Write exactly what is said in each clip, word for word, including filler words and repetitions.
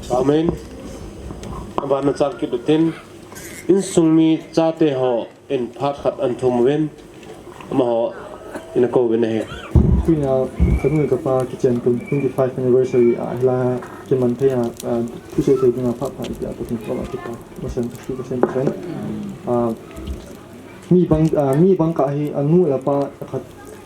Amen. Abana chal kit utin, insung mi chate hon phat khat ahin thum uvin, amaho in akou uvin ahi. Tunia kanu le kapa kichen kum twenty-five anniversary a hilai a kiman thei a, ah, thusei thei dinga phat phat ipi a Pathen koma kipa masan, thusei masan. Ah, mi bang, ah, mi bang kah hi anu le apa khat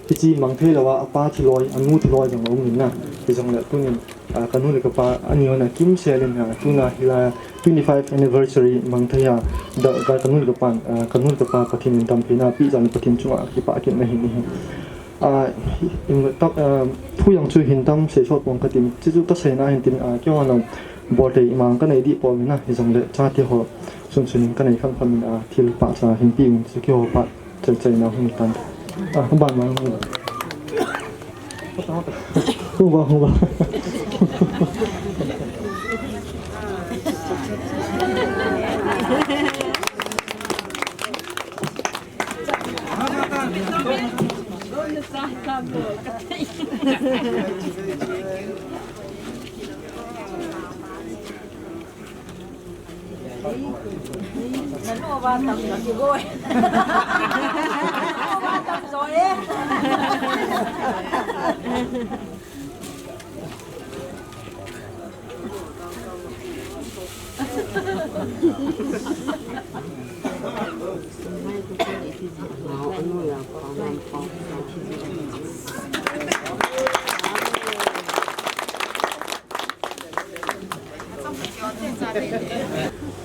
hiche mang thei lou a, apa thiloi, anu thiloi jong aum in na. Hijongle tunin, ah, kanu le kapa ani hon akimsel in, ah, tuna hilai twenty-five anniversary mang thei a, da, da kanu le kapa, ah, kanu le kapa Pathen in damtheina apeh jeh in Pathen chunga kipah kit na ahi. Ah, in, ta, ah, thu jong chu hin tam sei sot pon katin, chuchu kaseina hin tin, ah, keiho jong bol thei mang kanei deh pon na, hijongle chate ho sunsun in kanei khamkham in, ah, thil pahcha hin pe in, chu keiho phat chai chai na hung tan. Ah, hung ban ma hung. Hung ba, hung ba.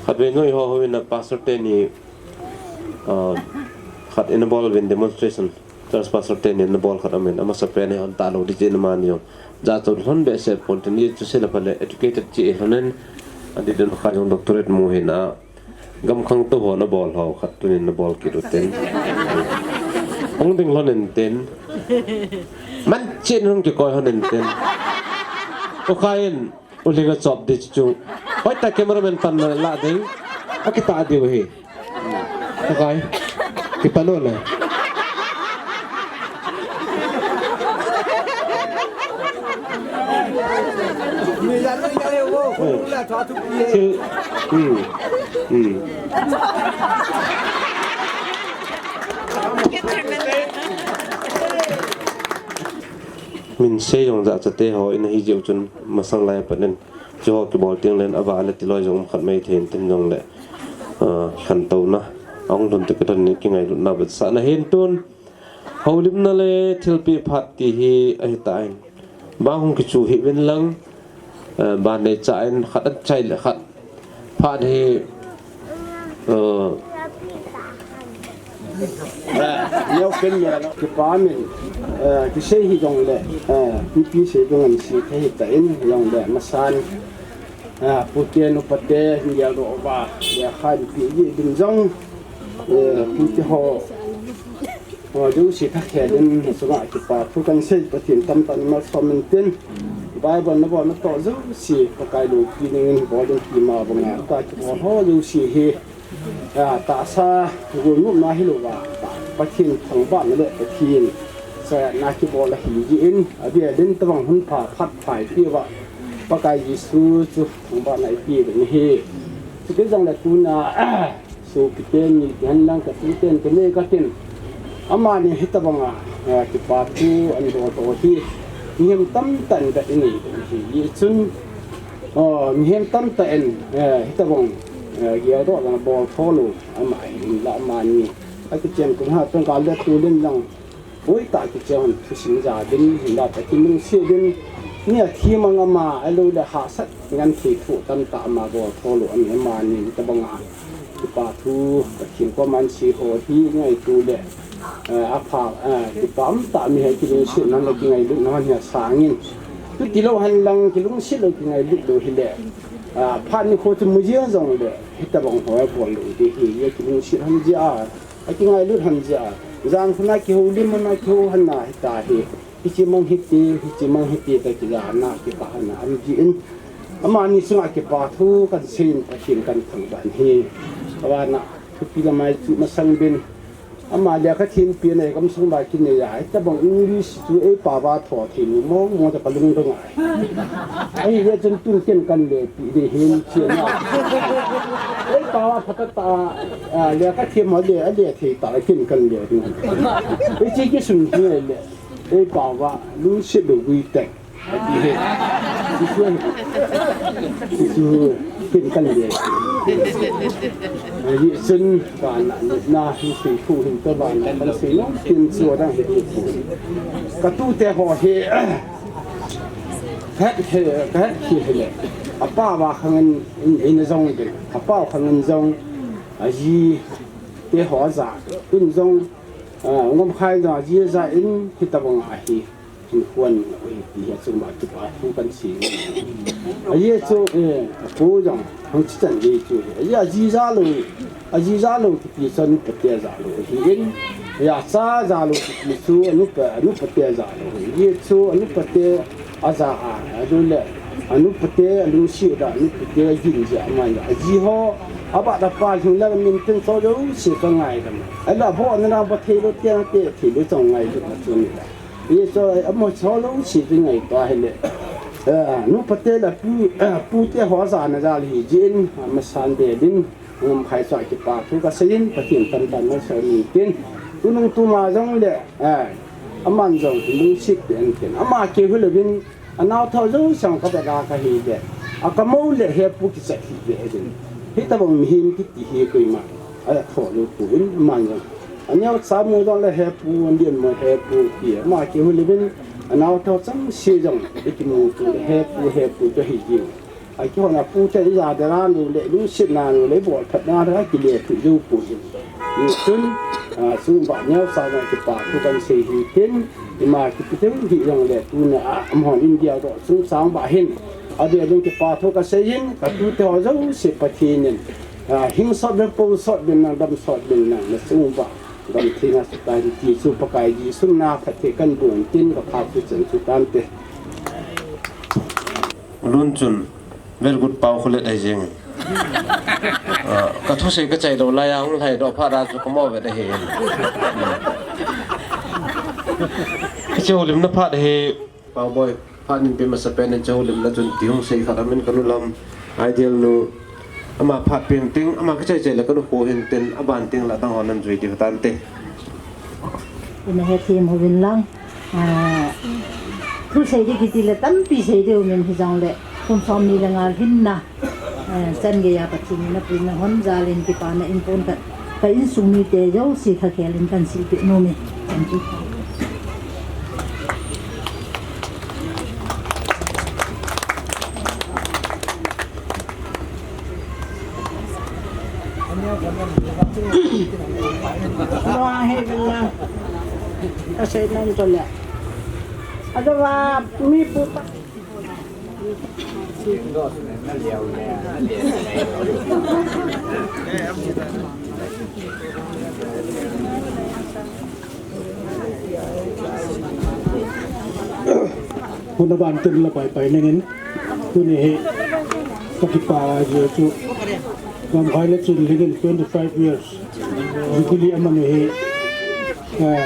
Khatvei noi ho, houin a pastor teni, ah, khat in abol uvin demonstration. Church pastor teni in abol khat aum in, amasapen hi hon talou ding chun amani jong jachat lhon behseh pon tin, hichu seile phale educated cheh lhon in, adeh deh khat jong doctorate mu ahin a, gam khangtou hon abol ho khat tunin abol kit utin. Hung ding lhon intin. Manchah in hung kikoi lhon intin. Ukhai in, u Lhinga chop ding chu. Hoitah cameraman pan la ding. Akitah diu ahi. Ukhai. Kipan u le. Thil, hmm, hmm. Min sei jong jachat te ho in ahi jeh u chun masang lai a pat in, chuho kibol teng le in ava le tiloi jong um khat mai thei in tin jongle, ah, lhantouna ahung lhun toh kilhon in kingailutna vetsahna hin tun. Houlimna le thilpeh phat ti hi ahitan. Bang hung kichu hih uvin lang, eh, ban nei cha in khat an chai le khat. Phat hi, eh, eh, neo pen neo lo kipa min, eh, kisei hi jongle, eh, mipi sei ding an sei thei hitan jongle masan, eh, pute nupate hin geldoh uva, ya khan pi ji din jong, eh, pute ho. Aw, jouse thakhel in, chunga kipa thu kahin sei, Pathen tamtah in malsom intin. Bible nabol natoh jouse, Pakai loupi dingin bol in tima banga, ta kibol ho jouse hi. A, tahsa, golnopna hilouva, ta, Pathen thangvahna le Pathen chayatna kibol ahi jeh in, avel in tabang hun pha, phat pha ipi uva, Pakai Jesu chu thangvahna ipi ding ahi. Chuti jongle tuna, Sopite ni ti hen lang katuten kinei katin. Amani hitabanga, eh, kipa thu ahin bol ho hi. Mihem tamtah in vet inei ding ahi. Hichun, oh, mihem tamtah in, eh, hitabang, eh, geldoh lang bol tho lou. Ama hinla amani. Akichen kum ha tong kal le tulin lang. Hoitah kichen thusim ja din, hinla tah kilungset din, ni athi mang ama, ahilouleh hahsat ngen thei thu tamtah ama bol tho lou ahi, amani tabanga kipa thu, Pathen koma ahin sei ho hi ngaito le, eh, apha, eh, kipa umtah mi hi kilungsetna le kingailutna hi asangin. Chuti lou hen lang kilungset lou kingailut lou hile, ah, phat nikho chu mu jeng jongle, hitabang ho abol lou ding ahi, kilungset hen jeh a. Akingailut hen jeh a, jan khun a kihoulim hen a kihou hen a hita hi, hiche mang hite, hiche mang hite tia kijana kipah hen a um jin. Amani chunga kipa thu kahin seiyin Pathen kahin thangvah in ahi. Abana thupi lam'a chu masang bin, Ama lekha thempi nei kam sung ba kin nei ai, tabang English chu ei pao va tho thei lou mong mong ta ka lungdong ai. Ahile chun tun ken kan le pi de hin chi na. Ei pao va phatah tah, a, lekha them ma le, a le thei ta ken kan le ding. Ei chi kisun hi le. Ei pao va lungset lou gui teng. Ati hi. Hichu, hichu, ken kan le. Hichun, vana, na, hi sei thu hin te vana, kan sei nom, ken chu adang hi thu. Ka tute ho hi, ka het hi, ka het hi hi le. Apa va khang in, in, in jong de. Apa khang in jong, aji, te ho ja, in jong, a, ngom khai ja, aji ja in, hi ta vang ahi. Hin khuan ui ti hi achung ba kipa thu kan sei. Ahi chu, eh, apu jong hung chi chan di chu. Ahi aji ja lou, aji ja lou kiti chu anupate ja lou ahin. Ahi acha ja lou kiti chu anupa, anupate ja lou ahi. Ahi chu anupate aja a, ajo le, anupate alungset da, anupate agin ja ama aji ho, aba da pa jong la min tin cho jo se ka ngai dam. Ala bo na ba thei lou te te thei lou chong ngai lou chu ni. Hichu, eh, amaho lungset ding ahi tua hile. Eh, nupate le pu, eh, pute ho jana jal hi jin, amasan belin, ngom khai chu kipa thu kasei in, Pathen tan tan na sa ni tin. Tunung tuma jong le, eh, aman jong lungset pen pen. Ama keu hilouvin, anao tho jouse kavela kahi le. Akamo le hepu kichai hi ve din. Hitabang mihem kiti hi koima. Atho lou poi, aman jong. Aneo cha mu jong le hepu, andian mo hepu, ti, ama keu hilouvin, anao tho chang se jong, ikimu tu le hepu, hepu, ti hi jing. Akihona pute ija dera nu le, lungset na nu le, bol phat na le, kile tu jou poi. Hichun, a, sung ba neo cha jong kipa thu kan sei hi tin, ima kiti thei hi jong le, tuna a, amahon India toh, sung sang ba hin. Ade jong kipa thu kasei hin, ka tute ho jouse Pathen in. A, hing sot ben, po sot ben, nang dam sot ben, nang na sung ba. Dam thei na sot ta hi ti chu Pakai Jesu na phatthei kan bun tin ka phat chu chan chu tante. Lun chun, very good pau khulet ai jing. Ah, ka thusei ka chai lou lai a hung lhai doh phat a chu ka mo vet ahi. Ka cheu lim na phat ahi. Pau Boi, phat in pe masa pen in cheu lim na chun ti hung sei khat amin ka nu lam. Ideal nu, ama phat pen ting, ama ka chai chai le ka nu ko hin tin, aban ting la tang hon an jui ti tante. Ina hethem uvin lang. Ah, thusei di kiti le tampi sei di umin hijong le, kum som ni le nga lhin na. Eh, chan geiya Pathen in apui na hon jal in kipana in pon ka, ka insung mite jouse kha khel in kan silpeh nom e. Thank you. Lo ang he bela. Kasei nan to le. Ada wa mi pu pa. Huna ban tin la pai pai nengin. Tuni hi ka kipa ji chu. Ngam khai le chin lingin twenty five years. Jubilee aman hi. Eh,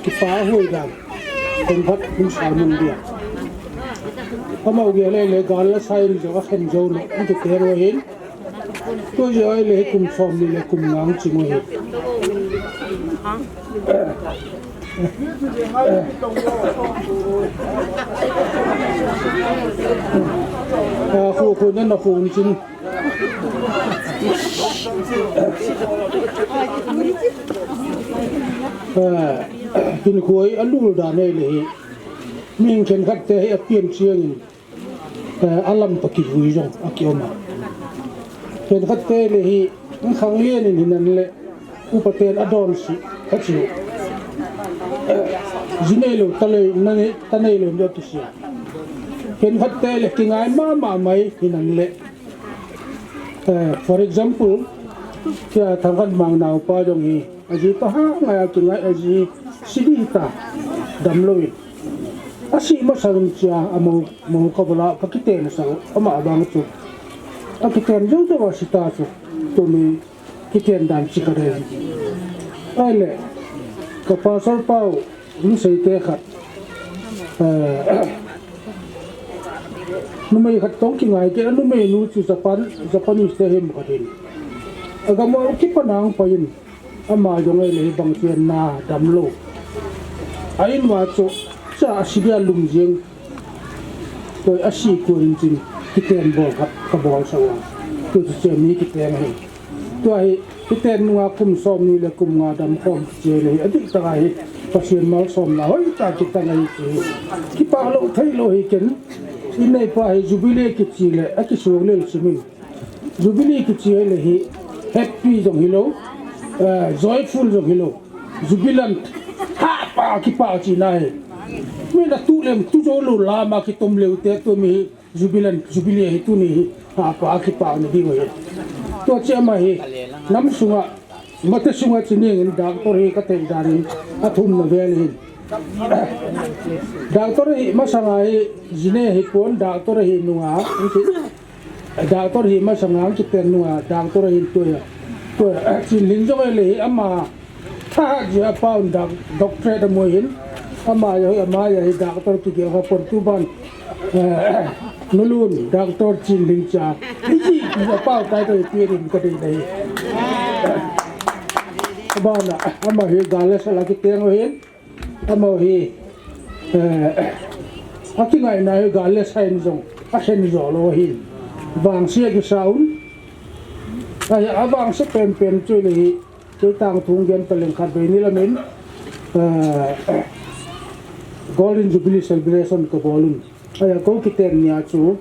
kipa hui dan. Kon phat kun sa mun dia. Amau ge le le gal la sai ri jo ka khen jo lo. Inte te ro hin. Ko jo ai le kum som ni le kum ngang ching o hi. A, khu khu na na khu chin. A, hin khu ai a lul dan ai le hi. Min khen khat te hi a pian chiang in. Eh, alam toh kivui jong akium a. Khenkhat te le hi, khang lian in hinan le, upa ten adon si, achi. Eh, ji nei lou, ta lei, na nei, ta nei lou, ndio tu sia. Khenkhat te le, kingai mama mai hinan le. Eh, for example, kia Thangkanmang naupa jong hi, Aji ta ha ngai a kingai aji sidi ta dam lou in. Asi masang in chia amo mo ka bula ka kiten sa ama abang chu. A kiten jong jong asi ta chu. Tumi kiten dan chi ka dei. Ahile, ka pastor pau, hung seite khat. Eh, numei khat tong kingai kit, numei nu chu Japan, Japanese te hi mu khat in. Agam a kipan ahung pai in, ama jong ahile hibang chu na damlou. A in uva chu, cha asidia lum jeng. Tua hi asi kon in chun kiten bol khat kabol sa uva. Tua chu chemi kiten ahi. Tua hi, kiten nunga kum somni le kum nga damkhom kiche le hi, adih tah a hi, Pathen malsomna hoitah kitang ahi chu. Kipah lou thei lou hi ken, in neipa hi Jubilee kiche le, akisuang lel sumin. Jubilee kiche le hi, happy jong hilou, eh, joyful jong hilou. Jubilant, hahpa kipah china hi. Min atu lem, tu jou lou lama kitom leu te, tua mi hi, Jubilant, Jubilee hi tuni hi, hahpa kipah na ding ahi. Tua chu ama hi, nam sunga, mate sunga chu ningin doctor hi katei dan in, athumna vel hin. Doctor hi masanga hi, jine hi pon, doctor hi nunga, doctor hi masanga kiten nunga, doctor hi tua, tua, Chinling jong ahile hi ama, thahat jeh a pau in doc-, doctorate amu hin, ama jong hi, ama jong hi doctor kigel kha pon tu ban, eh, nulun, Doctor Chinling cha. Iji, apau title hi pe ding kadei ahi. Abana, ama hi gal le sal a kiteng u hin, ama hi, eh, akingaina hi gal le sa in jong, akhen jo lou hin. Vangse akisa un, a, avangse penpen chu le hi, Kei tang thu hung gen taleng khatvei ni lamin, eh, Golden Jubilee Celebration kabol un. Ahia kou kiten nia chu,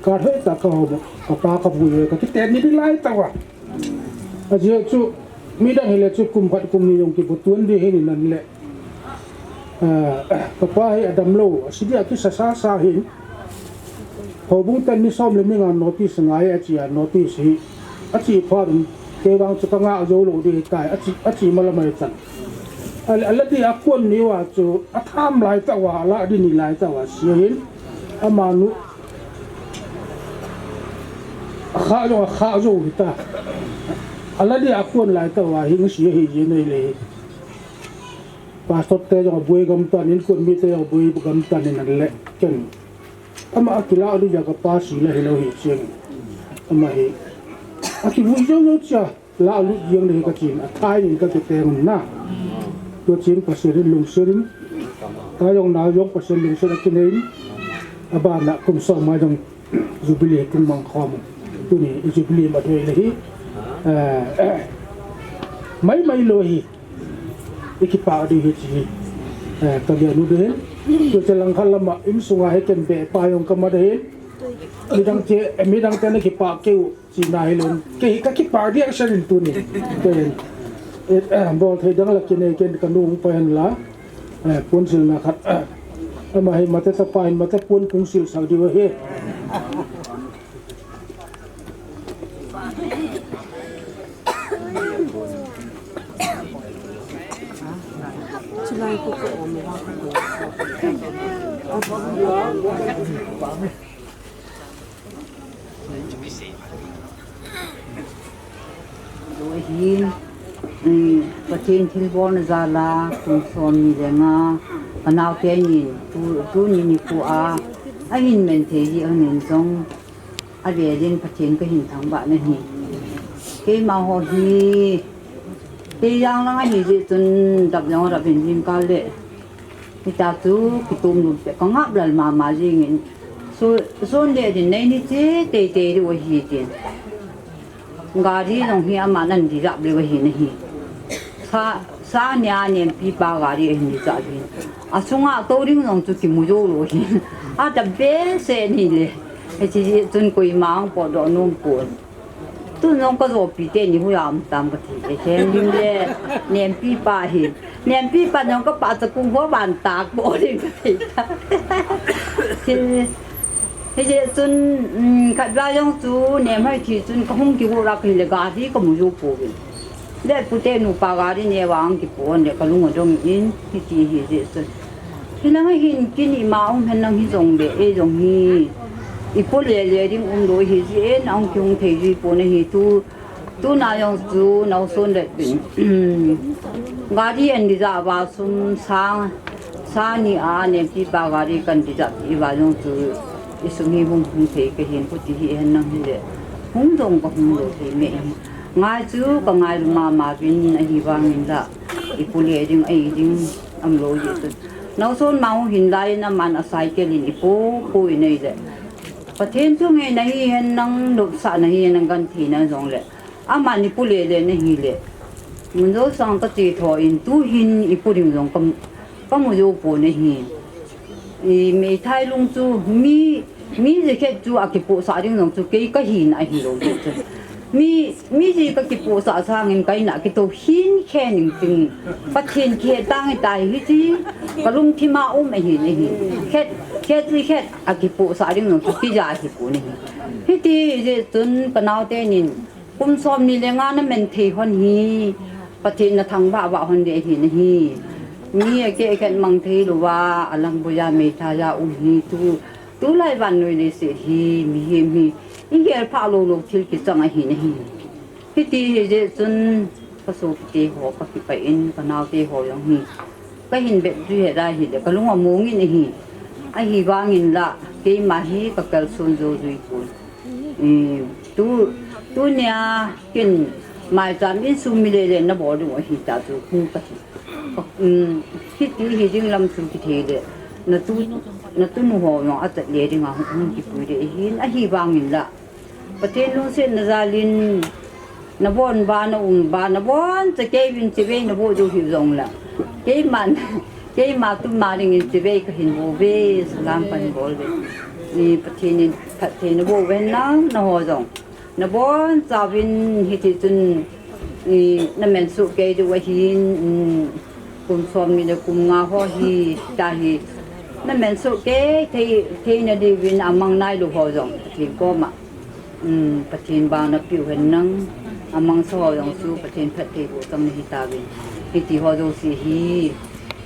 ka hoitah a kahom, kapa kavui, kakiten ni ding lai tauva. Ajeh chu, midang hile chu kum khat kum ni jong kibutuan ding ahi in ahile. Ah, kapa hi adamlou, asidia kisa sasa hin. Houbung ten ni som le ni nga notice ngai achi a, notice hi. Achi phat un, kei vang chu kangah jou lou ding ahitai, achi, achi malamai chan. Ala, ala dia kon ni uva chu, atham lai tauva, ala ding ni lai tauva, sia hin. Amanu, akha jong, akha jou hita. Ala dia kon lai tauva, hing sia hi, jeh nei le. Pastor te jong aboi gam tan in, khun mite jong aboi gam tan in ahile, ken. Ama akilah ding jeh a kapa sila hilou hi cheng. Ama hi. Akivui jou jou cha, lah lut jeng le hi kachin, athai in kakiteng un na. Tua chun Pathen in lungset in, ta jong na jong Pathen lungset akinei in, abana kum som ma jong Jubilee kum mang khom. Tuni i Jubilee ma thei le hi. Eh, mai mai lou hi. I kipah ding hi chi, eh, ka gen u ding. Chu che lang khat lama insunga hi ken be pa jong ka mat ding. Midang che, eh, midang te na kipah keu chi na hi lon. Kei hi ka kipah ding ahi san in tuni. Ken, eh, eh, bol thei dang la kinei ken ka nung pa hen la. Eh, puansilna khat. Eh, ama hi mate tapa hin mate puan kung sil sak diu ahi. Ahin, um, Pathen thilbolna jal a, kum som ni le nga, ka naote ni, tu, tuni nikho a, ahin men thei ji ahin jong, Avel in Pathen kahin thangvah nahi. Keima ho hi, kei jang lang ahi jeh chun dap jong dap in jingkah le. Hitia chu kitum lum peh ka ngap lal mama jing in. Su, sun le din nei ni che teitei diu ahi tin. Gari jong hi aman an di jap leu ahi nahi. Sa, sa nia nempi pa gari ahin di jap hin. Asunga tou ding jong chu kimu jou lou hin. Ata behseh ni le. Hiche jeh chun koima ahung potdoh nom pon. Tun jong ka jopi teni hui a um tam kati. Ethem ding le, nempi pa hi. Nempi pa jong ka pachat kung ho ban tak bol ding kati. Thil, hijeh chun, um, khatvei jong chu nem hoi thi chun ka hung kigo lak hile gari ka mu jou pouvin. Le pute nupa gari ne vang kipo le ka lung adong in, hiti hijeh chun. Hilang a hin kin ima um hen lang hijongle, ei jong hi, ipo lele ding umlou hijeh in, ahung kihung thei ji pon ahi tu, Tuna jong chu naosen le pin. Gari an dija va sum sang, sang ni a nempi pa gari kan dija ti va jong chu i sum hi hung hung thei ka hin, khuti hi hen nang hi le. Hung jong ka hung lou thei me hi. Ngai chu ka ngailu mama vin, ahivangin la i pu le ding, ei ding am lou ji chu. Naosen ma hung hin lai na man a cycle in i pu pu i nei le. Pathen chu nge na hi hen nang, nopsa na hi hen nang, kan thi na jong le. Aman i pu le le na hi le. Mun jo sang ka ti tho in tu hin i pu ding jong ka, ka mu jo pu na hi. I meithai lung chu mi, mi je khet chu a kipu sa ding jong chu kei ka hin a hi lo chu. Mi, mi je ka kipu sa sangin kai na ki to hin khen ning ting. Pathen khe tang i tai hi chi. Ka lungthim a um a hi na hi. Khet, khet je khet a kipu sa ding jong chu ki ja hi pu na hi. Hiti je chun ka naote nin kum som ni le nga na men thei hon hi, Pathen na thangvah vah hon ve hi na hi. Mi a ke khen mang thei lou va, a lang boya meithai a um hi tu, tulai vannoi leiset hi, mihem hi, i gel phah lou lou thil kichang a hi na hi. Hiti hi je chun ka sopite ho, ka kipah in, ka naote ho jong hi. Ka hin bep jui he lai hi le, ka lung a mong in a hi. Ahivangin la, keima hi ka kalson jo jui pon. I, tu, tunia kin maicham insung mi le le na bol ding u ahi ta chu hung ka hi. Ka, um, hiti hi ding lam chu kithei le, na tu, na tunu ho jong a chat le ding a hung, hung kipui le hin, ahivangin la. Pathen lungsetna jalin, na bon ba, na um ba, na bon cha kei vin chibai na bo jo hi jong la. Keiman, keima tuma dingin chibai ka hin bo ve, salam ka hin bol ve. Ni Pathen in phatthei na bo ve nang, na ho jong. Na bon chauvin hiti chun, i, na men su kei diu ahin, mm, kum som ni le kum nga ho hi, ta hi. Na men su kei thei, thei na diuvin a mang nai lou ho jong, Pathen koma. Um, Pathen bang na piu hen nang, a mangsa ho jong chu Pathen phatthei boh chang na hi tauvin. Hiti ho jouse hi.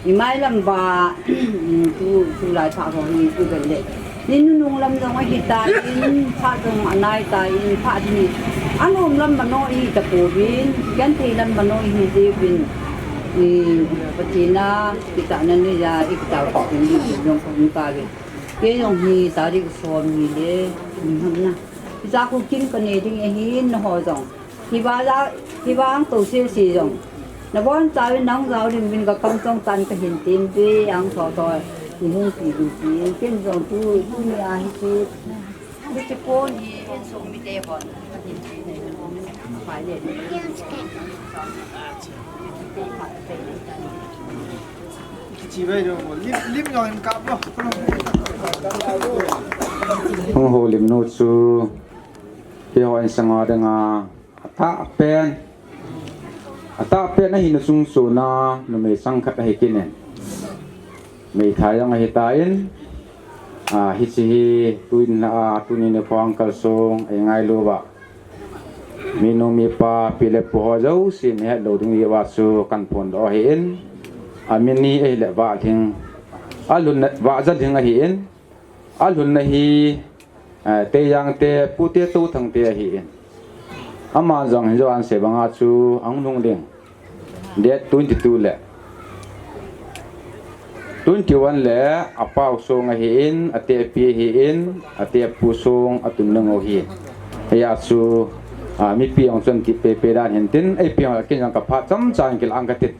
I mai lam ba, um, tu, tulai phat ho hi, tu bel le. Ni nunung lam jong ahi tan, phat jong anai tan, phat ni. Anom lam mano i ta pouvin, genthei lam mano i hi jeh uvin. I Pathen a, kita na ni ja, i kita Pathen ni jong ko ni ka ve. Kei jong hi tarik som ni le, ni ham na. Hicha khu kin ka nei ding ahin na ho jong. Hiva ja, hiva ang to sil si jong. Na bon chauvin nang jao ding uvin ka kam chong tan ka hin tem ve ang tho tho. Ni hung pi ding pi. Ken jong tu, tunia hi si. Ni ti pon hi insung mite bon. Ka hin pi nei na. Pai le. Kichi vai lo, lim, lim jong in kap lo. Hung houlim nu chu, keiho insung a dinga, atah pen, atah pen ahi na sung suna, numei sang khat ahi kit in. Meithai jong ahi tan, a, hiche hi, tuin la, a, tuni nikho a kalsong, ei ngailu va. Minu mipa, pi le pu ho jousen, ihet lou ding uva chu kan phondoh ahin. Amin hi ahile Vahlhing. Alhunna, Vahjalhing ahin. Alhunna hi, eh, Teijang te, Pu Tetouthang te ahin. Ama jong hin jo an sei banga chu ahung lhung ding. Date twenty-two le twenty-one le apau song ahin, atepi ahin, atepu song atun nung ahin. Hia chu, a, mipi jong chun ti pepe dan hin tin, eipi jong kin jong ka phat chomcha in kila ang katin.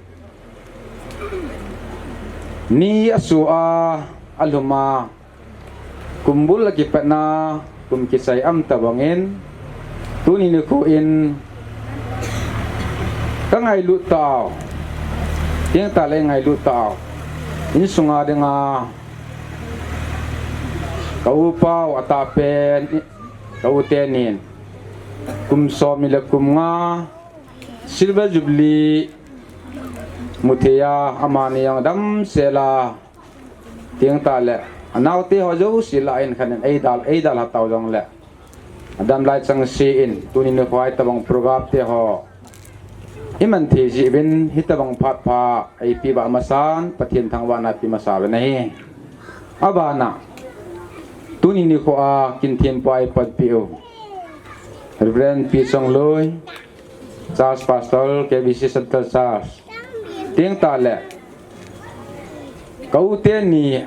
Ni asu a, alhum a, Kumbul akipatna, kum kisai um tabangin, tuni nikho in ka ngailut tau, tengtah le ngailut tau, insunga dinga ka upau atahpen, ka u tenin, kum som ni le kum nga, Silver Jubilee muthei a, amani jong damsel a, Tengtah le, anaote ho jouse lah in khat in eidal, eidalha tau jongle, adam lai chengse in, tuni nikho a hitabang program te ho iman thei jeh uvin, hitabang phat pha eipe vah masan, Pathen thangvahna pe masa uvin ahi. Abana, tuni nikho a kin thempu a eipanpi u Reverend Pi Chongloi, Charge Pastor, K B C Central Charge. Teng tah le ka u teni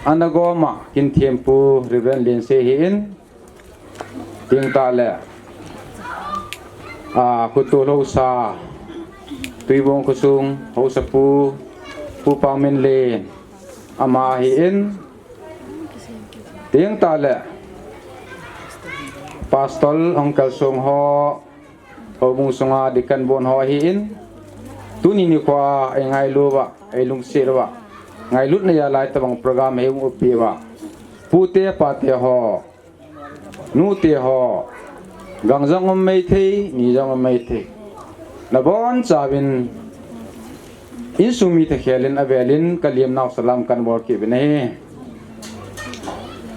ana gom a kinthempu Reverend Lense hi in. Teng tah le, a, Khutul Haosa, Tuibong khosung Haosa Pu, Pu Pangminlen, ama hi in. Teng tah le Pastor Uncle Song ho, houbung sunga deacon bon ho hi in. Tuni nikho a ei ngailu uva, ei lungset uva, ngailutna a lai tabang program hi hung upi uva, pute pate ho, nute ho, gang jong um maithei, ni jong um maithei. Nabon chauvin insung mi thakhel in avel in ka lim nau salam kan bol kit uvin ahi.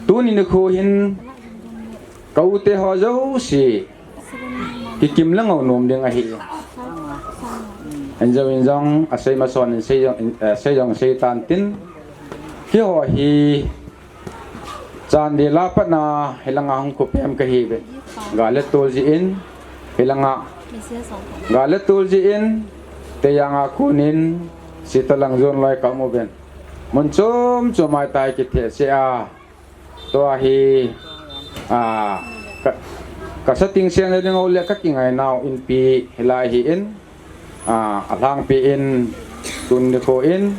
Tuni nikho hin ka u te ho jouse kikim le ngau nom ding ahi. Injong injong asei mason in sei jong, eh, sei jong sei tan tin. Keiho hi Chandel a pat na hilanga hung khopem kahi uve. Gal le tol jeh in hilanga gal le tol jeh in Teiyang a kon in Sitalang zone loi ka um uve. Mun chom chom a tai kitheh se a. Tua hi, a, ka, ka sa ting seng le ding o le ka kingai nau inpi hilai hi in, a, alhangpi in tun nikho in,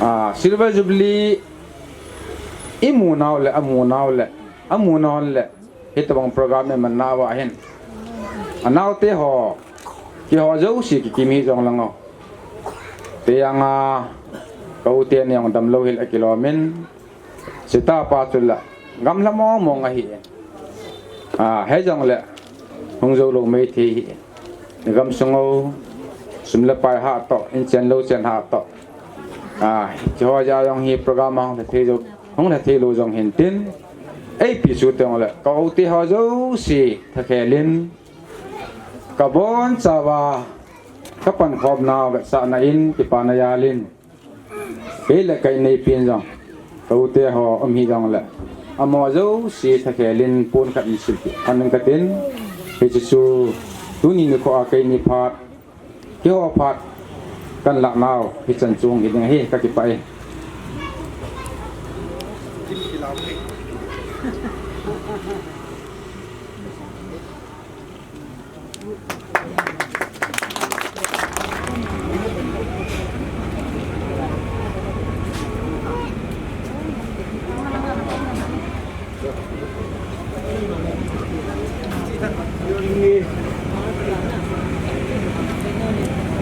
a, Silver Jubilee i mu nau le, a mu nau le, a mu nau le, hitabang program i man nau a hin. A nau te ho, keiho jouse kikim hi jong lang o. Teiyang a, ka u teni jong damlou hil a kilom in, Sitapa chu la, gamla mong mong ahi. A, hijong le, hung jou lou maithei hi. Gam sung o, sum le pai ha toh, in chen lou chen ha toh. A, hiche ho jeh a jong hi program hung lha thei jou, hung lha thei lou jong hin tin. Eipi chu teng le, ka u te ho jouse, thakhel in, ka bonchauva, ka pankhom nau vetsahna in, kipana jal in. Kei le ka inneipi in jong, ka u te ho um hi jong le, amaho jouse thakhel in pon khat in sil kit lhon ing katin, hiche chu tuni nikho a keini phat, keiho phat kan lah nau hichan chu hi ding ahi, ka kipah e.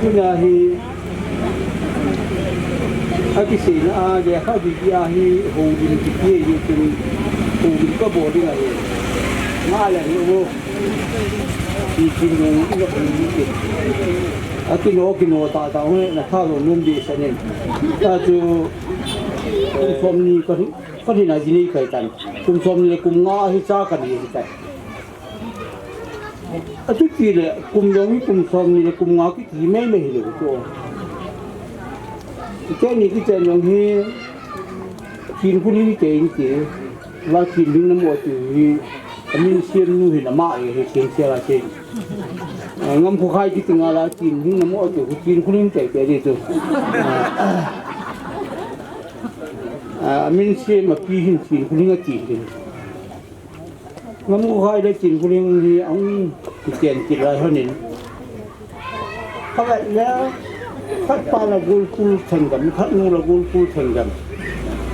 Tuna hi akiseina a, lekha didi a hi houin kiti ahi chun houin kabol ding ahi. Nga le hi o. Ti kin nung ina houin kiti. Akino, kino tata hung na tha lo nung di sanin. Ta chu kum somni ka hi, ka hi na jini kai tan. Kum somni le kum nga hi cha ka ni hi tan. Achuti le kum jong hi kum somni le kum nga kiti mai mai hilou chu. Kei ni kichen jong hi kin khulin kei in ti. La kin ding na mo ti hi. Amin siam nu hi na ma e hi kin sia la kin. Ngam khu khai kiti nga la kin ding na mo ti hi kin khulin kei kei di chu. Amin siam api hin kin khulin ati hin. Ngam khu khai le kin khulin hi ahung kiten kit lai honin. Khavet le, khat pa la gul kul thengam, khat nu la gul kul thengam.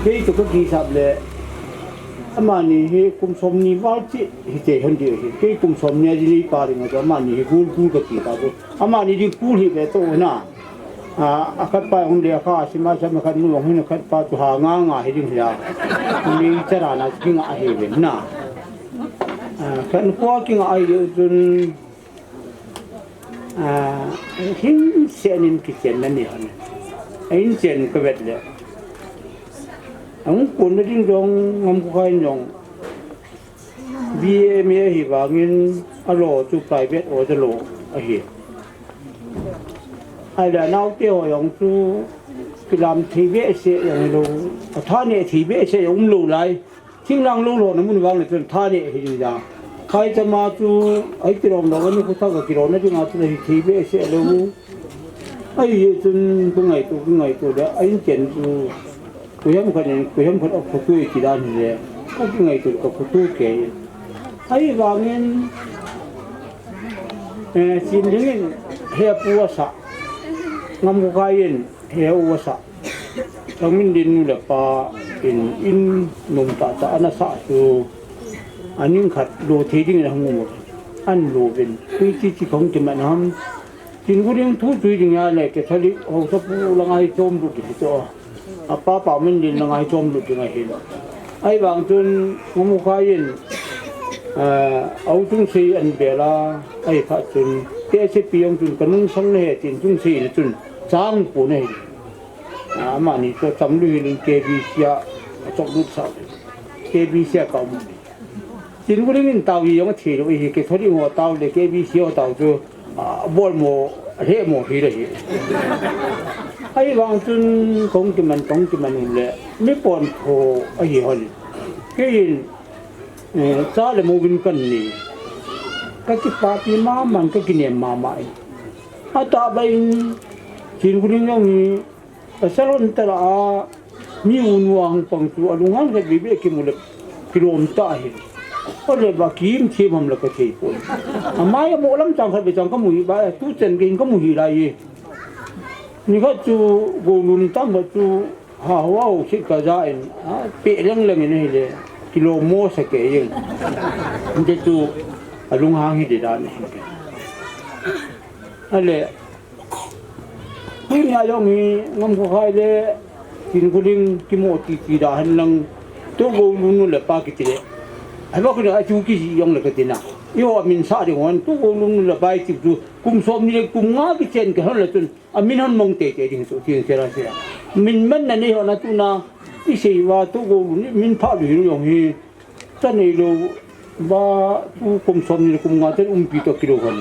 Kei chu ka kisap le, amani hi kum somni val chi hi te hon di hi. Kei kum somni a jini pa ding a chu amani hi gul kul ka ti ta chu. Amani ding kul hi ve to na. A, a khat pa hung dia kha, sima sima khat nu hung hin khat pa chu ha nga nga hi ding hi a. Ni chara na kinga hi ve na. A, khat nu pa kinga hi chun, a, hin se nin kichen na ni hon. A in chen ka vet le. Ahung kun na ding jong ngam khu khai jong. B A M A ahi vangin a law chu private order law ahi. Ahile a naote ho jong chu kilam thei behseh jong lou, a tha neh thei behseh jong um lou lai. Thinglhang lou lona mun vang le chun tha neh hi ding jang. Khaitama chu, ai tilom lou, ani khu thak a kilomna dinga chu hi thei behseh lou. Ahi chun, ka ngaito, ka ngaito le, a inchen chu, koiham khat in, koiham khat a khoto e ti dan hi le, ka kingaito ka khoto kei. Ahivangin, eh, Chinling in, he pu asa, Ngamkhokhai in, he u asa. Thangminlen nu le pa in, in nom tah tah ana sah chu, aning khat lo thei dingin ahung um. An lo uvin. Tui chi chi kahung kiman ham. Chinguling thu tui ding a le Catholic haosapu langa hi chom lut kiti chu. Apa Paominlen langa hi chom lut ding ahi. Ahivang chun Ngamkhokhai in, ah, a u Chungsei an bel a, ahi phat chun, T S P jong chun ka nungsang na he tin Chungsei in chun, chang pu na hi. Ah, amani chu cham lu hi ling K B C a, a chok lut sa. K B C a ka um. Chinguling in tao hi jong a thi lou hi, Catholic ho tao le K B C ho tao chu, ah, bol mo, he mo hi le hi. Ahivang chun kahung kiman, kahung kiman le, mi pon tho ahi hon. Kei in, eh, cha le mo vin kan ni. Ka kipapi mama, ka kinem mama e. Atah beh in, Chinguling jong hi, Pasal hon tala a, mi u nu a hung pang chu, alunghang khat veve kimu le, kilom tah ahi. Ole ba kim thim ham la ka thei poi. Amai a mo lam chang khat ve chang ka mu hi ba, tu chen ke in ka mu hi lai e. Nikhat chu, Golun tam ba chu, ha hua u sit ka ja in, a, pe leng leng in ahi le, kilom mo sa ke jeng. Inte chu, alunghang hi de dan ahi. Ale, Tunia jong hi Ngamkhokhai le Chinguling kimo titi da hen lang, Togolun nu le pa kiti le. Ahivang kina a chu kiji jong le kati na. Eiho amin sa ding hon, Togolun nu le pa i ti chu kum som ni le kum nga kichen kei hon le chun amin hon mong teitei ding chu tin sela sela. Min man na nei hon a tuna i sei uva Togolun min pha lu hi jong hi. Cha neilou, ba, tu kum som ni le kum nga ten umpi toh kilou hon.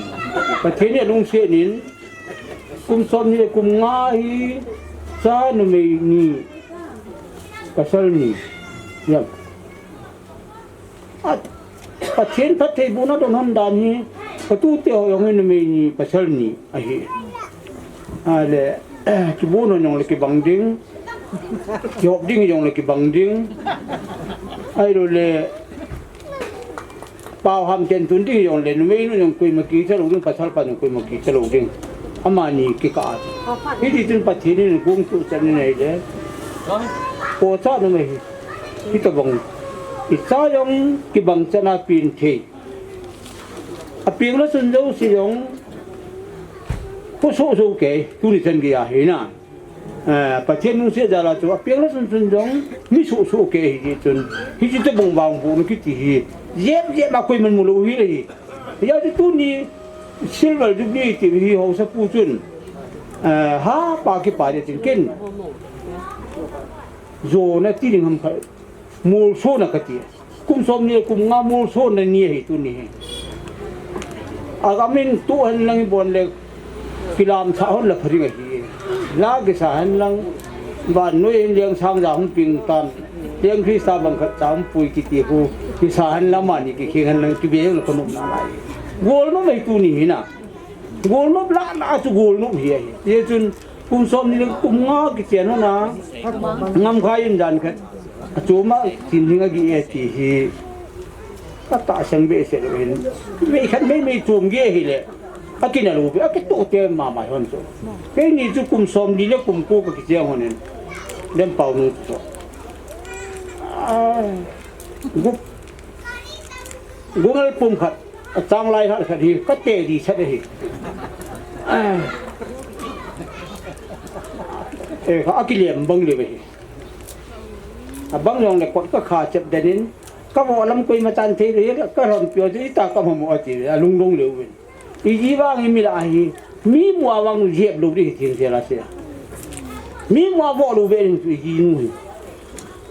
Pathen in alungset in, kum som ni le kum nga hi, cha numei ni, pasal ni. Jam. A, Pathen phattheibohna don hon dan hi, ka tute ho jong hi numei ni, pasal ni. Ahi. Ahile, kibon hon jong le kibang ding. Kihop ding jong le kibang ding. Ahilou le, pao ham chen tun ding jong le, numei nu jong koima kicha lou ding, pasal pa jong koima kicha lou ding. Amani kikah a. Hiti chun Pathen in kong tu chan in ahile. Ko cha numei hi. Hitabang. Icha jong kibang chan a pen thei. Apeng le chun jouse jong, kho soh soh kei, tuni chan gei a hi na. Eh, Pathen lungset jal a chu, apeng le chun chun jong, mi soh soh kei hi chun, hiche tabang vangbohna kiti hi, jep jep a koiman mu lou hi le hi. Hijeh chun tuni, Silver Jubilee ti hi haosapu chun, eh, ha pa kipa le chun ken. Jona ti ding ham kha. Molsona kati. Kum som ni le kum nga molsona ni ahi tuni hi. Agamin tu hen lang ibon le kilam sa hon la pha ding ahi. La kisa hen lang vannoi hin leng sang ja hung peng tan. Leng Christa bang khat cha hung pui kiti hu. Kisa hen lang mani kikheng hen lang kibe la ka nom na lai. Golnop ahi tuni hi na. Golnop lah lah chu golnop hi ahi. Hijeh chun kum som ni le kum nga kichen hon a, Ngamkhai in jan khat. Achom a Chinling agih e ti hi. Ka tahsan behseh lou hin. Mei khat mei mei chom gei ahile. Akina lou ve, akitoh te mama hon chu. Keini chu kum som ni le kum ko ka kicheng hon in. Lempao nu chu. Ah, gup. Gungal pum khat, achang lai khat khat hi, ka te di chat ahi. Ah. Eh, ka akilem bang le hi. Abang jong le kot ka kha chep den in, ka vo lam koima chan thei le, ka lhon pio chu ita ka mo mo ati, alung lung le uvin. Iji vang hi mi la hi, mi mu a vang jep lou di thing se la se. Mi mu a vo lou ve in chu iji nu hi.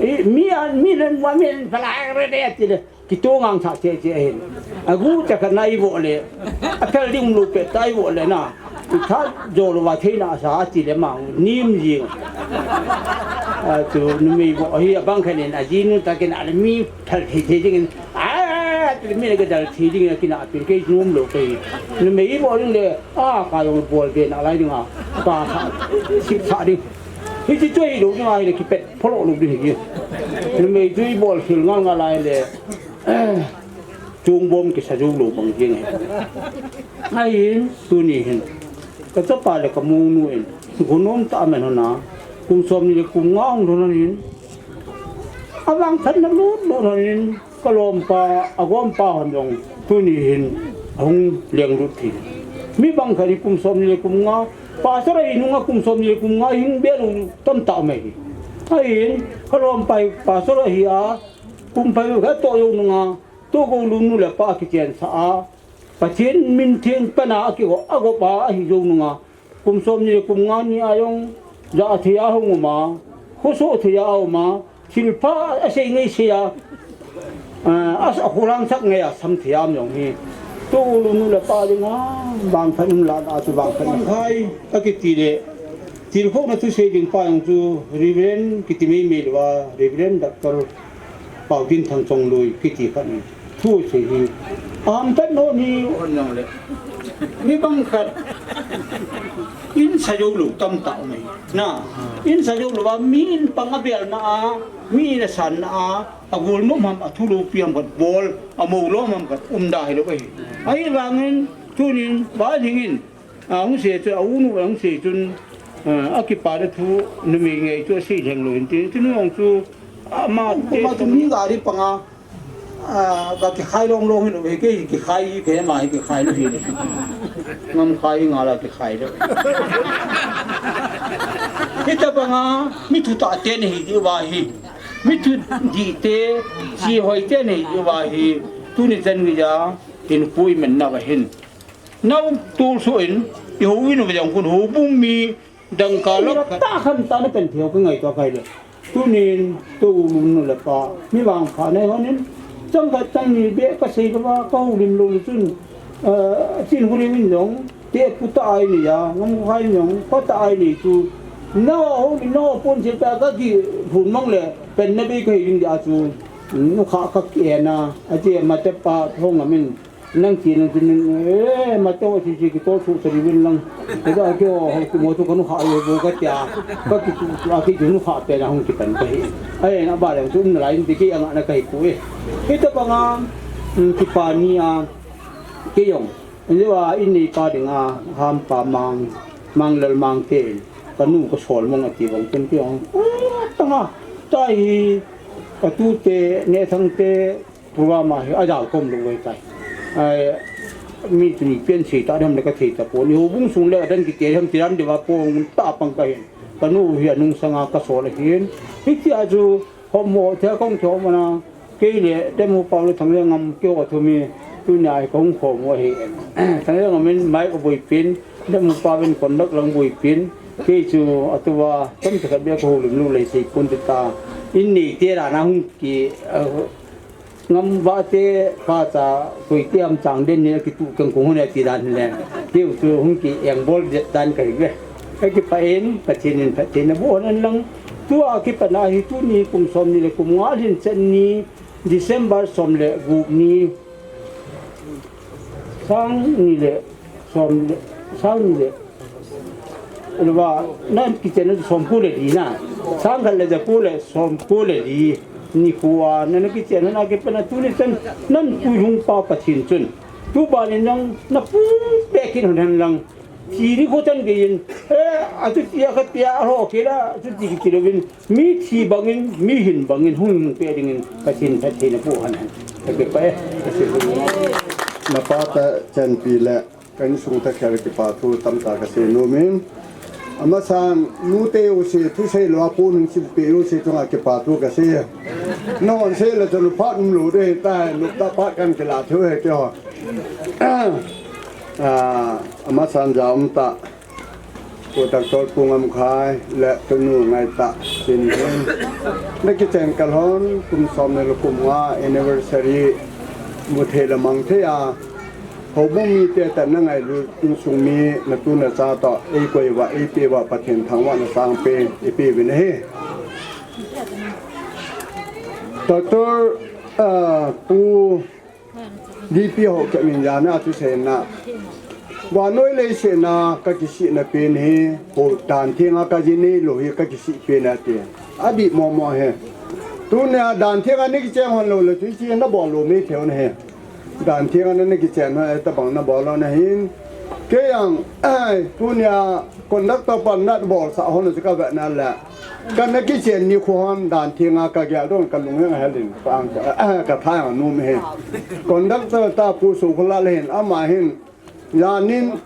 I, mi a, mi len mu a mi len pala re de ati le. Kitu ngang tha che che hin. Agu cha ka nai vo le. A thal ding lu pe tai vo le na. I tha jo lo va thei na sa a ti le ma nim ji. A tu nu mi vo hi a bang kha nen a ji nu ta ken a le mi thal thei thei ding. A Mi le ka dal thi ding a kina pin kei nom lou kei. Numei bol ding le a ka jong bol be na lai ding a. Ka sa sip sa ding. Hichi chu hi lou ding a hi le kipet pholou lou ding hi. Numei chu i bol khel ngal ngal lai le. Chung bom kisa jou lou bang ding hi. Ahin tuni hin ka chapa le ka monu in gonom ta men hona kum som ni le kum nga hung lhon hin. Avang khat na lut lut hon in. Ka lompa, a gompa hon jong tuni hin ahung lenglut thei. Mi bang khat hi kum som ni le kum nga, pastor ahi nunga kum som ni le kum nga hing be lou tamtah um ahi. Ahin, ka lompa hi pastor ahi a, kum pai khat toh jou nunga, Togolun nu le pa kichen sa a, Pathen min theng pana a kigo, a gop a ahi jou nunga, Kum som ni le kum nga ni a jong, ja thei a hung um a, khoso thei a um a, thilpha a sei ngei sei a, a, a kholang sak ngei a sam thei a um jong hi. Togolun nu le pa ding a, vang phan um la a chu vang phan. Khai, a kiti le, thil khona thusei ding pa jong chu, Reverend kiti mei mei lou a, Reverend Doctor Paotinthang Chongloi kiti khat ni. Thu sei hi. Am tat no ni hon jong le. Mi bang khat. In sa jou lou tamtah um e. Na. In sa jou lou a mi in pang a bel na a. Mi in a san na a. A gol nom ham a thu lou pi ham khat bol. A mo lou ham khat um da hi lou e. Ahivangin tunin ba dingin. A hung sei chu, a u nu a hung sei chun, a, a kipa le thu numei ngei chu a sei lheng lou hin ti, chu nu hung chu, a, ama te ama chu mi gari panga, a, ka kikhai long long hin, he ke kikhai, ke ma he kikhai lou hin. Ngam khai nga la kikhai lou. Hita panga, mi thu ta te ni hi ti va hi. Mi thu di te, si hoi te ni hi ti va hi. Tuni chan mi ja, hin pui men na va hin. Nau tol so in, i ho in va jang kun ho bung mi dangka lak khat. Ta kham ta na pen theo ka ngai to kai le. Tunin, Togolun nu le pa, mi vang pha nei honin. Chang khat chang ni be ka sei ka va ka ho lim lo chun. Eh, chin ho lim in jong, te pu ta ai ni ya, ngam khai jong, pa ta ai ni chu. Na ho ni na pon se ta ka ki hun mang le, pen na be ka hi lim ya chu. Nu kha ka ki na, a che ma te pa thong amin. Nang ti nang ti nang, eh, ma to si si ki to su sa ri win lang. Ko da kyo, ho ki mo to kanu kha yo bo ka tia. Ka ki tu, a ki tu nu kha pe na hung ki pan ka hi. Ai, na ba le tu na lai ti ki ang na ka hi pu e. Ki to pa nga, mm, ki pa ni a, ki yong. Ni wa in ni pa ding a, ham pa mang, mang lel mang te. Ka nu ka sol mong a ti bang ken ki yong. Oh, ta nga, ta hi, ka tu te, ne thang te, Program a hi a jal kom lou vai tai. Ai, mi tuni pen sei ta dem le ka thei ta pon. Ni ho bung sung le a dan ki te hem ti dan de va pon ta pang ka hin. Ka nu hi a nung sanga ka sol a hin. Hi ti a chu ho mo the kong tho mo na. Kei le dem ho pau le thang le ngam keo ka thu mi. Tu ni ai kong kho mo hi. Thang le ngam min mai ka boi pin. Dem ho pau in kon dak lang boi pin. Kei chu a tu va tam ta ka be ko ho lum lu le sei pon ta. In ni te ra na hung ki, eh, Ngam va te pa cha koi te am chang den ni ki tu kang kong hon a ti dan le. Keu chu hung ki eng bol det dan kai ve. Ka ki pa en, Pathen in Pathen na bu hon an lang. Tu a ki pa na hi tu ni kum som ni le kum nga lhin chen ni December som le gup ni. Sang ni le som le, sang ni le. Lova, nan kichen na som ko le li na. Sang khat le ja ko le som ko le li. Ni ko a, nan kichen na ki pa na tu ni chen, nan pui hung pa Pathen chun. Tu ba ni nang, na pu pe kin hon han lang. Ti ni ko chan ke yin. Eh, a tu ti a ka ti a ho ke la, a tu ti ki lo win. Mi thi bangin, mi hin bangin, hung pe dingin, Pathen, Pathen na pu han han. Ka ke pa e, ka se pu. Na pa ta chan pi le. Ka insung ta kher kipa thu tamtah ka sei nom in. Amasan, nu te u si, thusei lou a pu nung si pe u si chunga kipa thu ka sei. Non sei le chun phat um lou de ta, nu ta phat kan kila thu he te ho. Ah, amasan ja um ta. Ko tak tol pu Ngam Khai le tunu Ngai Ta sin hin. Na kichen kal hon kum som ni le kum nga anniversary mu thei le mang thei a. Houbung mite tah na ngailut insung mi na tu na cha toh, ei koi uva, ei pe uva, Pathen thangvahna sangpen, i pe uvin ahi. Doctor, ah, Pu D P ho ka min jana chu sena. Vannoi leiset a ka kisihna pen hi, ho dan thenga ka ji nei lou hi ka kisih pen ati. Adih momo hi. Tunia dan thenga nei kicheng hon lou le chu chi na bol lou mei thei u ahi. Dan thenga nei kicheng hon e tabang na bol lou na hin. Kei jong, ai, tunia conductor pan na bolsah hon chu ka ve na le. Ka na kichen ni khu hon dan thenga ka gel don ka lung heng hel in. Ka ang, ah, ka tha jong nom hi. Conductor ta Pu Sukhola le hin ama hin. Janin,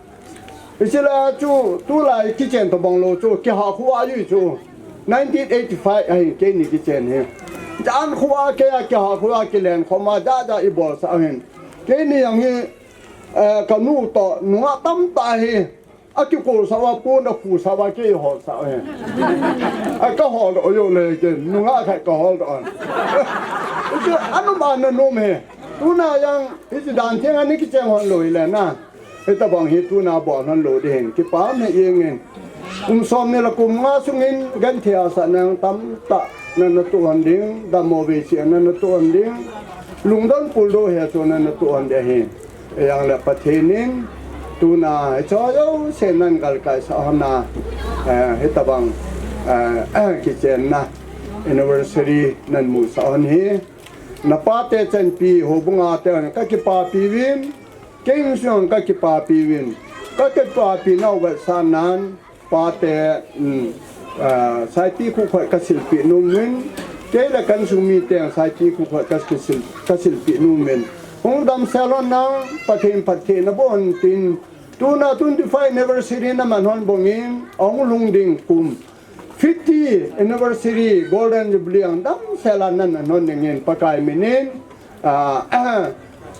ichila chu, tulai kichen tabang lou chu, kiha khu a ju chu. Nineteen eighty-five ahin, keini kichen hi. Jan khu a kei a kiha khu a kilen khom a, ja ja i bolsah ahin. Keini jong hi, eh, ka nu toh, nungah tamtah hi. A kikolsah uva, pon a khusah uva, kei holsah ahin. A ka holdoh u le kei, nungah khat ka holdoh un. Chu, anu ma na nom hi. Tuna jong, hiche dan thenga nei kicheng hon lou hi le na. Hitabang hi tuna bol hon lou ding hin, kipa um hih jeng in. Kum som ni le kum nga sungin, genthei a sah nang tamtah, na na toh hon ding, dammo vei seh na na toh hon ding, lungdon puldo he chu na na toh hon ding ahi. Ijong le Pathen in, tuna, hiche jouse nan galkai sah hon a, eh, hitabang, eh, kichenna, anniversary nan musah hon hi. Na pate chanpi, houbung a te hon ka kipapi uvin, Kei insung ka kipapi uvin, ka kipapi nau vetsahnan, pate, um, ah, saipi khu khat ka silpeh nom uvin, kei le ka insung mite saipi khu khat ka kisil, ka silpeh nom uvin. Hung damsel un lang, Pathen phatthei naboh un tin, tuna twenty-five anniversary naman hon bangin, ahung lhung ding kum fifty anniversary Golden Jubilee jong damsel a nan nahon dingin Pakai minin, ah,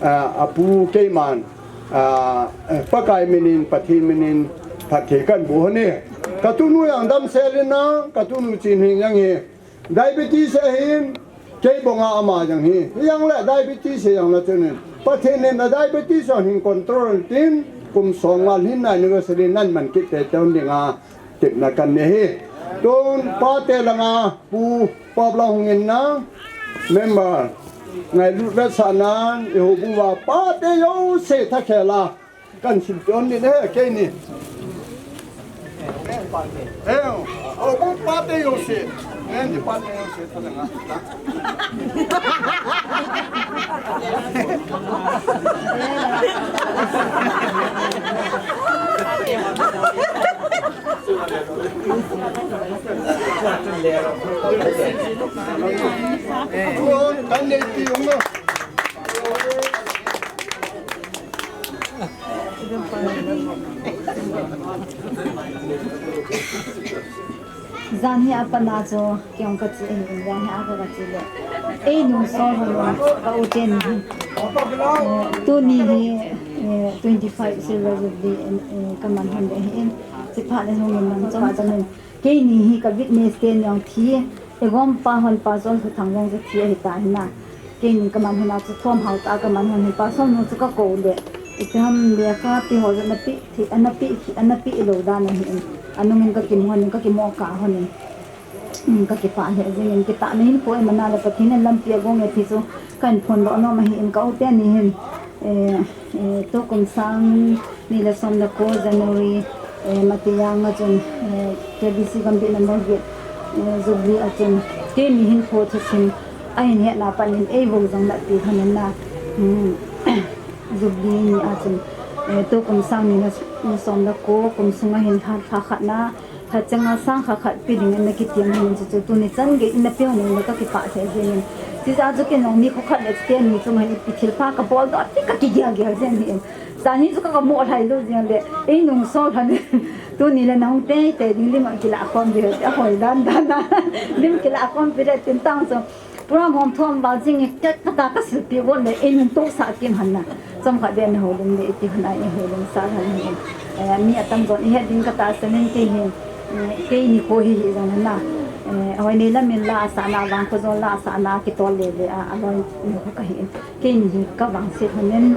ah, apu keiman, ah, Pakai minin, Pathen minin, phatthei kahin boh hon e. Ka tunu jong damsel in lang, ka tunu Chinhing jong hi diabetes ahin, kei banga ama jong hi. Hijongle diabetes hijongle chun in, Pathen in a diabetes jong hin control tin, kum som nga lhinna anniversary nan man kit teitei un dinga, tepna kahin nei ahi. Tun pate langa Pu Paplal hung in lang, member ngailut vetsahnan, i houbung uva pate jouse thakhel a kahin silpeh un ding ahi, keini. Eh, houbung pate jouse. Keini pate jouse thakhel a. Jan hi apat na chu, kei jong kache ahi, jan hi a ka kache le. Ei nungsol hon ka u teni hi. Eh, tuni hi, eh, twenty-five silver jubilee, eh, kaman hon le ahin. Chuphat le hung in lang chom chom in. Keini hi ka witness ten jong thi, i gom pa hon pa John Thuthang jong chu thi ahi ta hi na. Keini kaman hon a chu thom hao ta kaman hon hi pa John nu chu ka kou le. Ipi ham le ka pi ho jong na pi thi, ana pi thi, ana pi lou dan ahi in. Anung in ka kimu hon in, ka kimu kah hon in. Um, ka kipah lheh jeng in, kitahna hinkho iman a le Pathen in lampi agong e ti chu kahin phondoh nom ahi in ka u teni hin. Eh, eh, tukum sang ni le som le ko January, eh, Matijang a chun, eh, K B C Gambih number eight, eh, Jubilee a chun, keini hinkho thusim ahin hetna pat in eiho jong latpi hon in na, um, Jubilee ni a chun, eh, tukum sang ni le som le ko kum sunga hin lha, lha khat na, Lha changa sang kha khat pe ding in na kitiam hin chu chu tuni chan gei in na pe hon in ka kipah lheh jeng in. Chijeh a chu kei jong nikho khat le chuteni chunga hin ipi thil pha ka bol doh ti ka kigel gel jeng hi in. Jan hi chu ka, ka mo lhai lou jeng le, ei nungsol lhon in. Tuni le nahung teitei ding lim a kilah khom ding, a hoi dan dan a. Lim kilah khom pi le tin tang chu. Program hom thom val jing in, ka, ka ta ka silpeh got le, ei nung tohsah kim hon na. Chomkhat beh na houlim le, iti hon a i houlim sah hon hi. Eh, mi atamjon i het ding ka tahsan in kei hin, eh, kei nikho hi hijong hon na. Eh, ahoi nei lam in la asahna, vangkho jon la asahna, kitol le le a, aloi nikho ka hi in. Keini hi ka vangset hon in,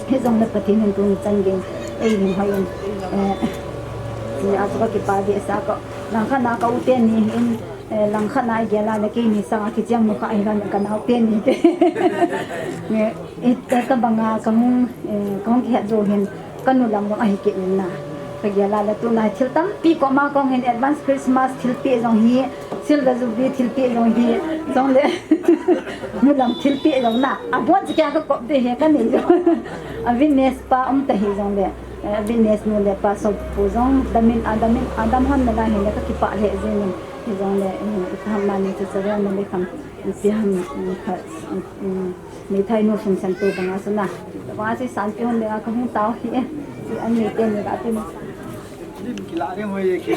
hijongle Pathen in tuni chan gei, ei hin hoi in. Eh, chijeh a chu ka kipah behseh a ka, langkhat na ka u teni hin, Eh, langkhat na igel a le keini sanga kicheng nu kha ahi lon, ka nao teni te. Nge, eh, ka banga kahung, eh, kahung kihet jou hin kanu lam jong ahi kit in na. Kagel a le tuna thil tampi koma kahung hin advance Christmas thilpeh jong hi, Silver Jubilee thilpeh jong hi, jongle nu lam thilpeh jong na. Abon chu kei a kakop ding ahi kanei jong. A witness pa um ta hi jongle, eh, witness nu le pa sopu jong damin, adamin, adam hon nalai hile kakipah lheh jengin. Hijongle, eh, ipi ham mani chu charen na le kham, ipi ham, mm, kha, mm, meithai nu sung san tu banga chu na. Banga chu sanpi hon le a kahung tao hi e. Chu an neite ni ka tin. Lim kila ding hoi e ki.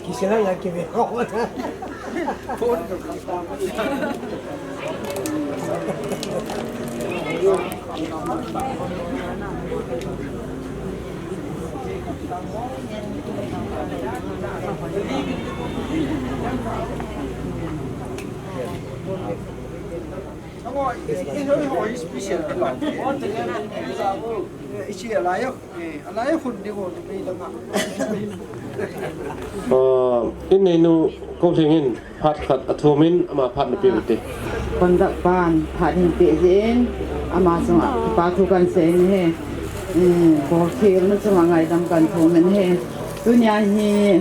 Kiselang ya kibe. Ah, in neinu Koulhing in phat khat athumin ama phat napeh uvin te. Conduct pan phat hin peh jin, ama chunga kipa thu kahin sei in ahi. Hmm, bolkhel na chunga ngaidam kahin thum in ahi. Tunia hi,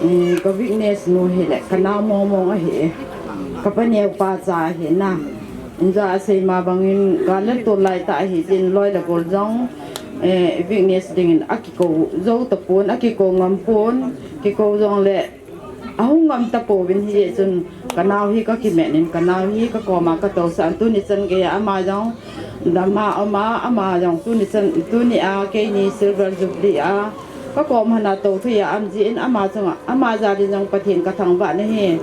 eh, ka witness nu hile, ka nao mong mong ahi e. Ka paneo pa cha ahi na. Inja asei ma bangin, gal le tol lai tah ahi jin loi le gol jong, eh, witness dingin akikou jou tapon, akikou ngam pon, kikou jongle, ahung ngam tapouvin hijeh chun, ka nao hi ka kimen in, ka nao hi ka koma ka tousah in, tuni chan gei a ama jong, dam a um a, ama jong tuni chan, tuni a keini Silver Jubilee a, ka kom hana tou thei a um jeh in ama chunga, ama jal in jong Pathen ka thangvah in ahi.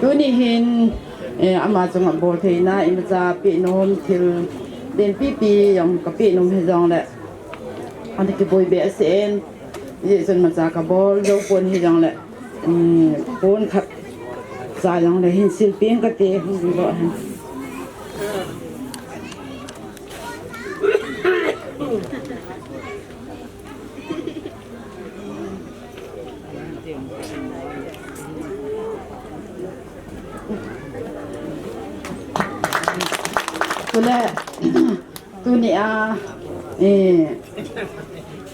Tuni hin, eh, ama chunga bol theina imacha peh nom thil lenpi pi jong ka peh nom hijongle, ana kiboi behseh in, hijeh chun imacha ka bol jou pon hijongle, um, pon khat cha jongle hin silpeng kate, hung ding lo hen. Chule, tunia, eh,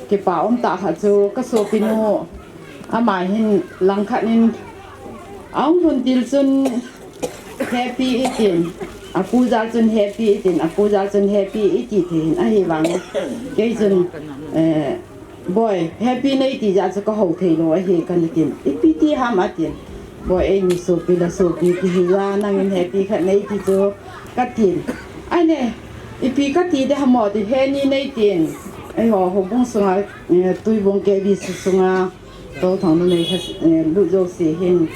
kipa um tah khat chu ka sopinu, ama hin langkhat in, ahung lhun til chun, Happy itin, apu jal chun happy itin, apu jal chun happy iti thei hin ahivang. Kei chun, eh, boi, happy nei ti jeh chun ka hou thei lou ahi kana tin. Ipi ti ham atin. Boi, eini sopi le sopi kihi a, nangin happy khat nei ti chu katin. Aine, ipi kati ding ham ati, heni nei tin. Eiho, houbung sunga, eh, Tuibong K B C sunga. Tou thang numei kha, eh, lut jouse hin,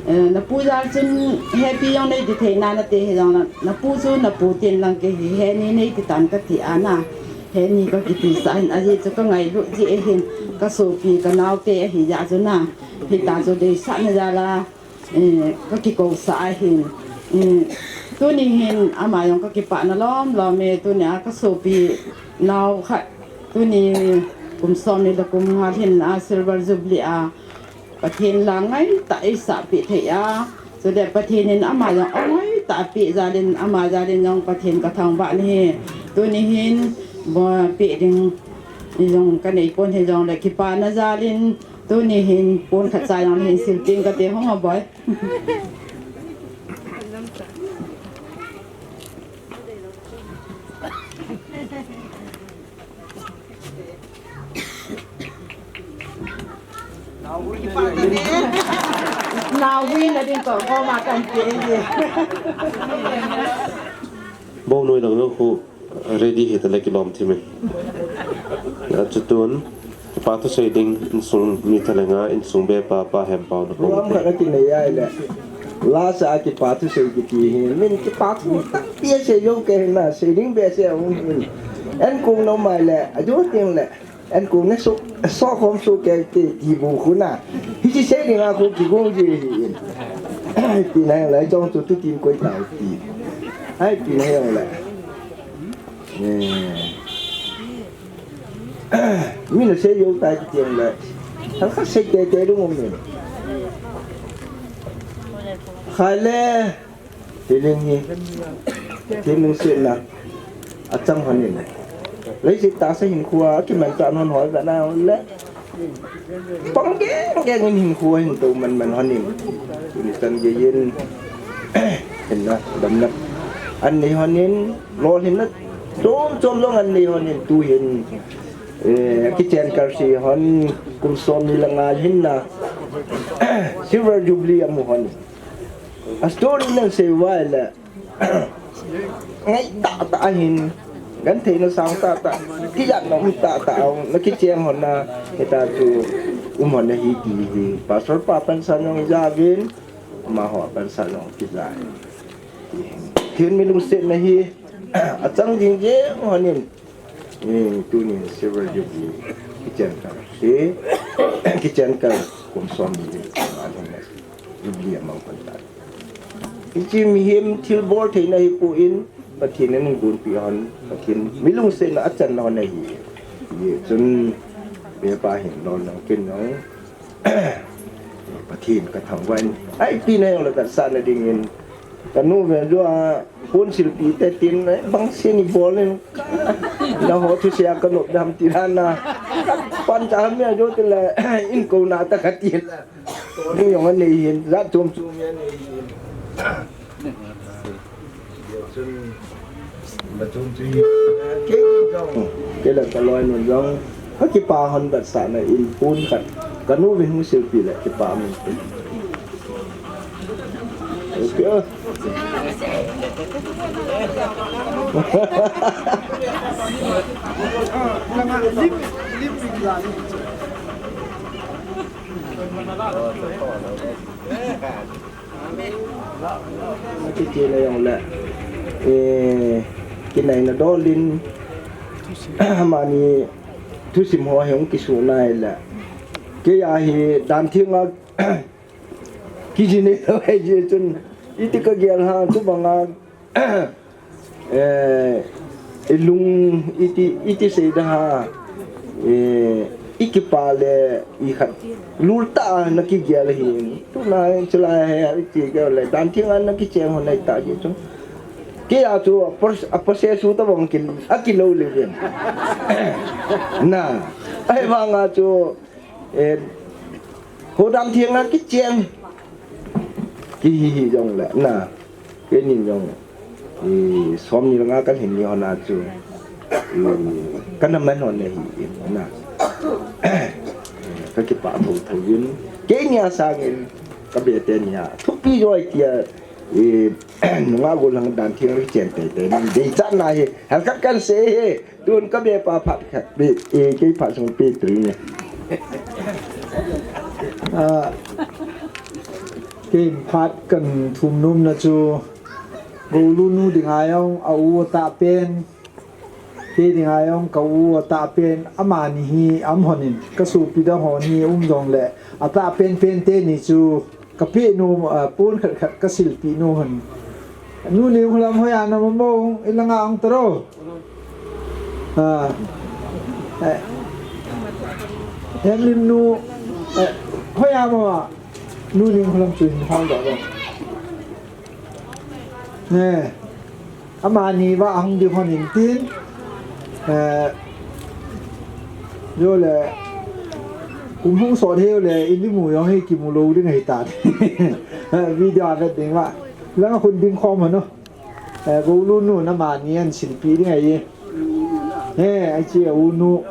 eh, napu jal chun happy jong nei ti thei na nate hijongle, napu chu napu tin lang kei hi, heni nei ti tan kati ana, heni ka kiti sah hin, ajeh chu ka ngailut jeh hin, ka sopi ka naote ahi jeh chun na, hita chu deisahna jal a, eh, ka kikou sah ahin, eh, tuni hin ama jong ka kipah na lom lom e, tunia ka sopi nao khat, tuni kum som ni le kum nga lhin a Silver Jubilee a, Pathen lang ngai tah eisah peh thei a, chule Pathen in ama jong angai tah peh jal in, ama jal in jong Pathen ka thangvah in ahi. Tuni hin, bo, peh ding jong ka nei pon hijongle kipana jal in, tuni hin pon khat cha jong hin sil ting kate hung a boi. Nawi na ding to, ko ma kan pe ye. Bo noi dang lo khu ready hi ta le kilom thim e. Achutun, kipa thusei ding insung mi thalenga, insung be pa, pa Hempau na ko. Lom khat a kinei ai le. Lasa a kipa thusei kiti hi, min kipa thu tampi a sei lou kei na, sei ding behseh a um hin. Enkong nom mai le, a jo ting le, enkong na so, so khom so kei te, ti bu khu na. Hichi sei ding a khu kigong ji hi in. Ai, ti na lai jong tu tu tin koi tau ti. Ai, ti na lai. Eh, mi na sei jou tai ti tiang le. Thal khat sei teitei ding um in. Khat le, hiling hi, hiling sei na. Achang hon in. Leiset tah sa hin khu a, kiman tah hon hoi ba na hon le. Pang geng geng in hinkho a hin tou man man hon in. Tuni chan gei in. Hinna, damna. An nei hon in, lolhinna. Chom chom jong an nei hon in, tu hin. Eh, kichen kal sei hon, kum som ni le nga hinna. Silver Jubilee amu hon in. A story nan sei uva le. Ngai tah tah ahin. Gentheina sang tah tah. Kijatna um tah tah a. Na kicheng hon na. Hita chu. Um hon na hi ti hi. Pastor pa pansan jong ija uvin. Amaho pansan jong kija in. Pathen mi lungsetna hi. Achang jing jeng hon in. Eh, tuni Silver Jubilee kichen kal. Eh, kichen kal kum som ni. Jubilee amang pan ta. Hiche mihem thilbol theina hi poi, Pathen in gonpi hon, Pathen mi lungsetna achan hon ahi. Hichun, be pa hin lolna kin jong. Pathen ka thangvah in. Ai, pi na jong le ka sa na ding in. Ka nu ve jo a, pon silpi te tin, eh, bang se ni bol in. Na ho thu se a ka nop dam ti la na. Pan cha ham ya jo te le, in ko na ta ka ti la. Ni jong anei hin, jat chom chom ya nei hin. Chun, Kei le ka loinu jong, ka kipa hon vetsahna in pon khat, ka nu vin hung silpi le kipa min. Okay. Kiti na jong le, eh, kinaina dol in, amani thusim ho hi hung kisu nai le. Kei a hi dan theng a kijin nei lou ahi jeh chun, iti ka gel ham, tu bang a, eh, i lung iti, iti sei da ha, eh, i kipa le i khat lul tah a na kigel hi. Tuna chulai hi, iti ka le dan theng a na kicheng hon ahi ta jeh chun. Kei a chu a pos-, a possess u ta bang kin, a kilou le vin. Na, ahivang a chu, eh, ho dan theng a kicheng. Kihi hi jong le, na. Keini jong, i, som ni le nga ka hin ni hon a chu, i, ka na man hon ahi, i, na. Ka kipah thotho in. Keini a sangin, ka be teni a. Thupi jo ahi tia, i, nunga gollhang dan theng kichen teitei. Deichat na hi, hal khat kan sei hi. Tun ka be pa phat khat, be, eh, kei phat sung pe tui ne. Ah, kei phat kan thum nom na chu, Goulunu dinga jong a u atah pen, kei dinga jong ka u atah pen, amani hi a um hon in, ka sopi dang hon hi um jong le, atah pen pen teni chu, ka pe nom, ah, pon khat khat ka silpi nom hon. Nu Ningkholam hoiya na um mo, i langa ong taro. Ah. Eh. Hemlim nu, eh, hoiya mo a. Nu Ningkholam chu hin hol doh doh. Eh. Amani va ahung ding hon in tin. Eh, jo le, kum hung sot heu le, i limu jong hi kimu lou ding ahi ta. Eh, video a vet ding va. Lang a khun ding khom hon o. Eh, Goulunu na mani an silpi ding ahi. Eh, ai chi a u nu.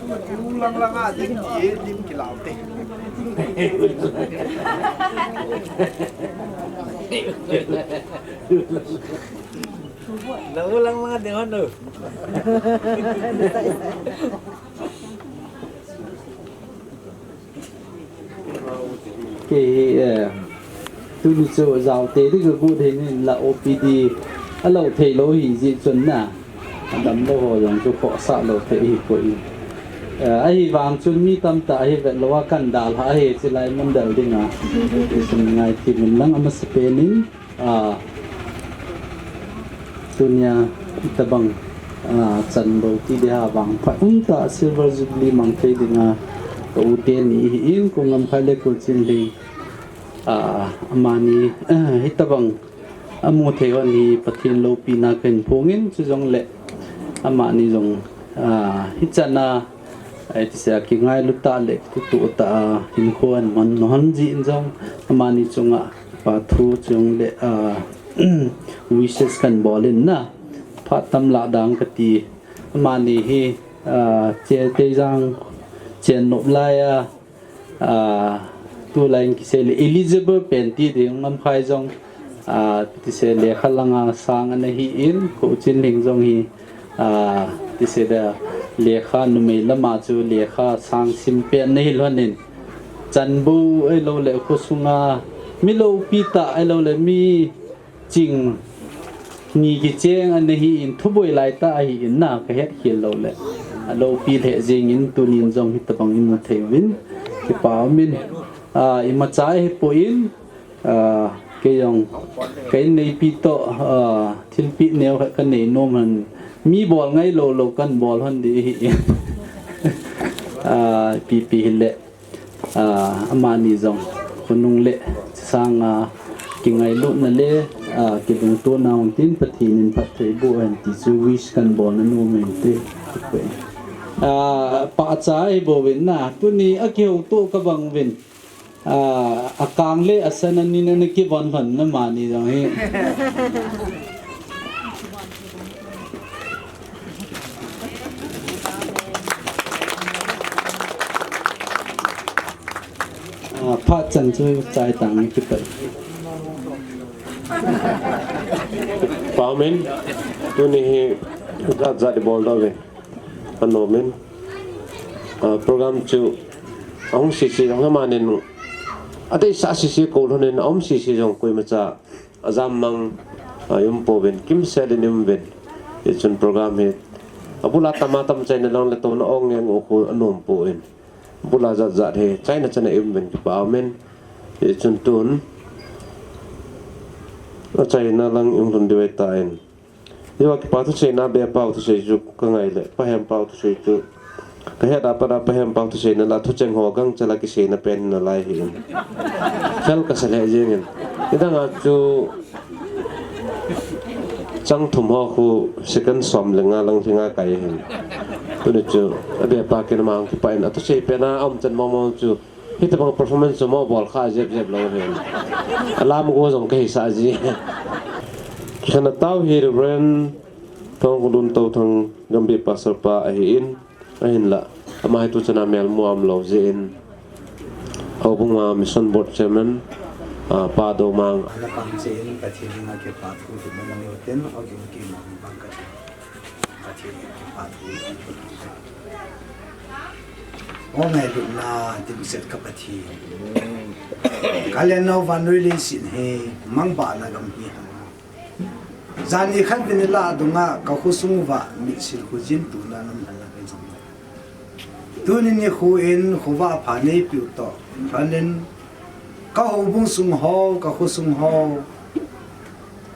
U lang lang a ding ti, lim kilau te. Lang u lang lang a ding hon o. Kei hi, eh, tuni chu jaote ding ka gu thei nin la O P D a lo thei lou hi jeh chun na. A damlou ho jong chu khohsah lou thei hi poi. Eh, ahivang chun mi tamtah hi vet lou a kan dalha ahi chilai mun del ding a. Ti sun ngai ti min lang a masapen in, ah, Tunia, hitabang, ah, chanbou ti dia vangphat umtah Silver Jubilee mang thei dinga, ka u teni hi in, Pu Ngamkhai le Pu Chinling, ah, amani, ah, hitabang, amu thei hon hi Pathen loupina kahin phongin, chujongle, amani jong, ah, hichan a, ai ti sia kingailu tah le, kituh tah a, hinkho aman hon jin jong, amani chunga, pa thu chungle, ah, wishes kahin bol in na, phat tam lah dang kati, amani hi, ah, che teijang, chen nop lai a, ah, tulai in kisei le eligible pen ti ding Ngamkhai jong, ah, ti se lekha langa sang ana hi in, Pu Chinling jong hi, ah, ti se da lekha numei lama chu lekha sang sim pen ana hi lhon in, chanbou ahilou le khosunga mi loupi tah ahilou le mi ching ni kicheng ana hi in thuboi lai tah ahi in na ka het khel lou le. Aloupi lheh jeng in tunin jong hitabang imu thei uvin kipa umin, ah, imacha ahipoi in, ah, kei jong ka inneipi toh, ah, thilpeh neo khat ka nei nom hon mi bol ngai lou lou kahin bol hon ding ahi in. Ah, ipi pi hile. Ah, amani jong khonung le sanga kingailutna le, ah, kilungtona hung tin Pathen in phatthei boh hen ti chu wish kahin bolna nom in te. Ah, pahcha ahi bouvin na, tuni a kihoutoh kabang uvin. Ah, akang le asan anin ana kivon lhon na amani jong hi. Ah, phat chan chu chai tang kipat. Kipa umin, tuni hi jat jat i bol doh uve. Anom in, ah, program chu ahung sese jong amanin adeisah sese kou lhon in aum sese jong koimacha ajam mang, ah, i um pouvin, kimsel in i um uvin. Hichun program hi abula tama tam chaina lang le touna ong ngeng u khu anom poi. Abula jat jat hi chaina chan a i um uvin kipa umin. Hichun tun achaina lang i hung lhun diu ahitan. Hiva kipa thuseina, Bepau thusei chu ka ngai le, Pahempau thusei chu ka het a pat a, Pahempau thuseina la thucheng ho gangchel a kiseina pen nalai hi in. Fel kasa lheh jeng in. Nidang a chu chang thum ho khu second som le nga lang lhinga kai hin. Tuni chu Abepa kin ama hung kipah in, athusei pen a aum chan momo chu hitabang performance chu mo bol kha jep jep lou hin. Alam go jong kahisah ji. Kikhen a tao hi Reverend Thangkhonlun Touthang, Gambih Pastor pa ahi in, ahinla ama hi tuchan a melmu aum lou jeh in, Houbung a Mission Board Chairman, ah, Pa Domang. Ana pang cheh in Pathen henga kipa thu thu mun neo ten, o kim kim mang bang ka. Pathen henga kipa thu. O ngailutna dimset ka Pathen. Ka lenna vannoi leiset hi mangbahna gam hi. Jan ni khat vin la dunga ka khosung uva mitsil khu jin tuna nam hala ka jong. Tuni nikho in khovah pha neipeh u toh, lhon in ka houbung sung ho, ka khosung ho,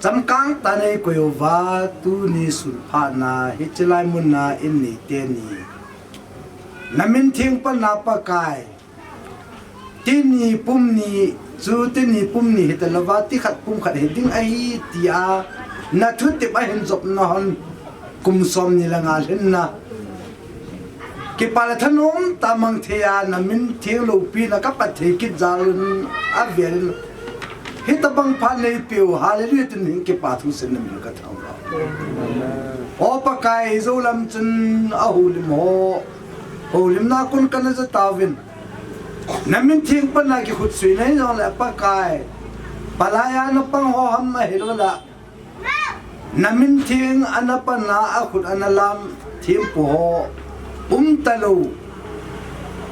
chamkang tah in eikoi uva, tuni sun phat na hiche lai mun a in nei teni na min theng pan na Pakai, teni pum ni chu, teni pum ni hita louva, ti khat pum khat hi ding ahi tia na thutep ahin jop na hon kum som ni le nga lhin na. Kipa le thanom tah mang thei a, na min theng loupina ka pat thei kit jal un avel in. Hitabang phat neipeh u, hallelujah, tin hin kipa thu sin na min ka thangvah. O Pakai, jou lam chun a houlim ho, houlimna kon kana ja tauvin. Na min theng pan a kikhut suina hi jong le Pakai, palai a na pang ho ham ahilou le, na min theng ana pan a, akhut ana lam thempu ho um talou.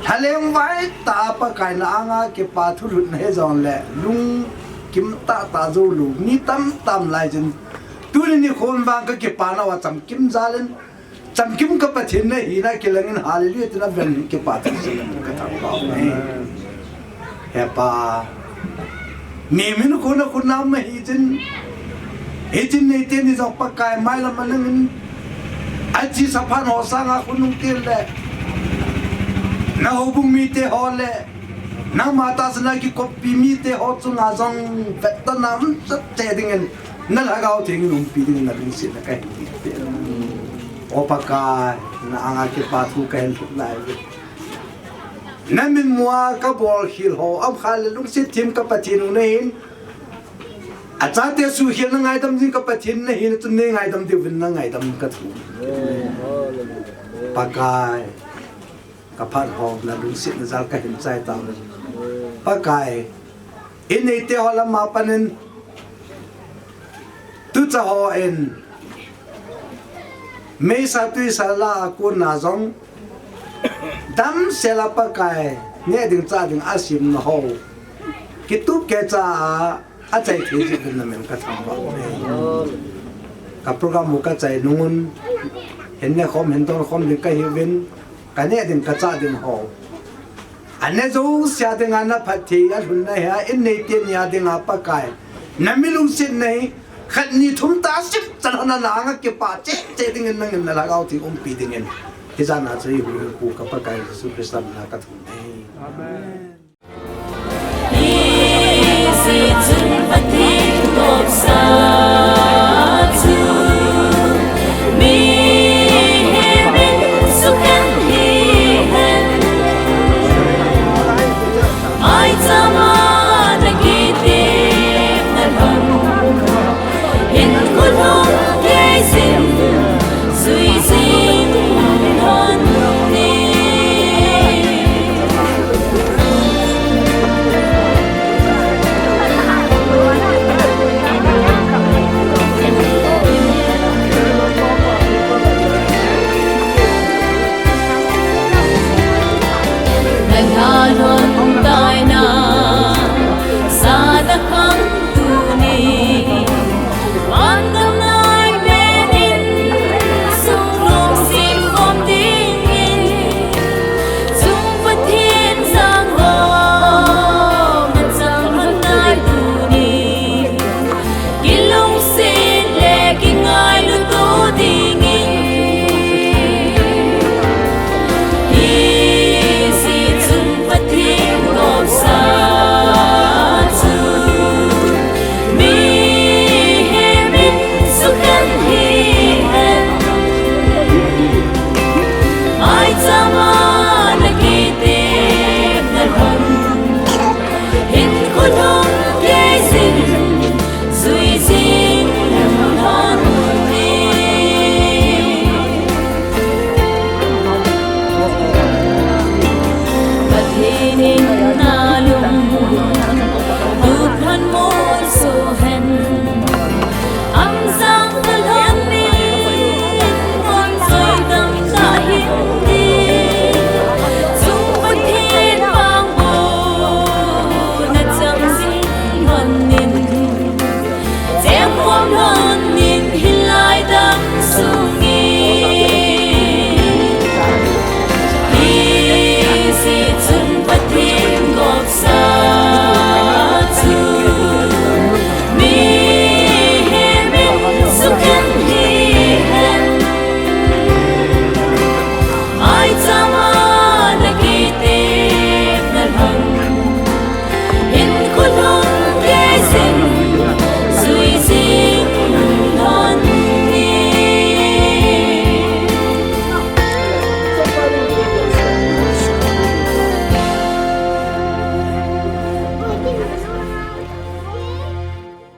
Lhaleng vai tah a Pakai na anga kipa thu lhutna hi jong le lungkim tah tah jou lou mi tamtam lai jin. Tuni nikho in vang ka kipa nauva chamkim jal in, chamkim ka Pathen na hina kilang in, hallelujah, tina ven kipa thu sin ka thangvah uve. He Pa, mi min khun a khun na ma hi jin. Hiche in neite ni jong Pakai mailam a nangin, achesa phat ho sanga khonung te le, na houbung mite ho le, nangma tahsan a kikoppi mite ho chunga jong vettona umchet cheh dingin, na Lhagao Theng in umpi dingin na lungsetna kahin pe. O Pakai, na anga kipa thu kahin lhut lai uve. Na mitmu a kabol khel ho, aum kha le lungset them ka Pathen u nahin, achate suhkhel na ngaidam jing ka Pathen nahin, chun nei ngaidam diuvin na ngaidam ka thu. Pakai, ka phat ho na lungsetna jal kahin chai tauve. Pakai, in neite ho lam a panin, tucha hon meisa tuisa la a kona jong, damsel a Pakai, neh ding chah ding a semna ho, kitup kecha a, achai thei jeh uvin na min ka thangvah uve. Ka program u ka chai nung un, hin ne khom, hin don khom ding kahiuvin, ka neh ding ka chah ding ho, aneh jouse a dinga na phatthei a lhunna hi a, in neite ni a dinga Pakai, na mi lungsetna hi, khat ni thum tah a sim chan hon a na anga kipa cheh cheh dingin nangin na Lhagao Theng umpi dingin, hiche jan a chu eihuhhingpu ka Pakai Jesu Christa min a ka thum e. Amen.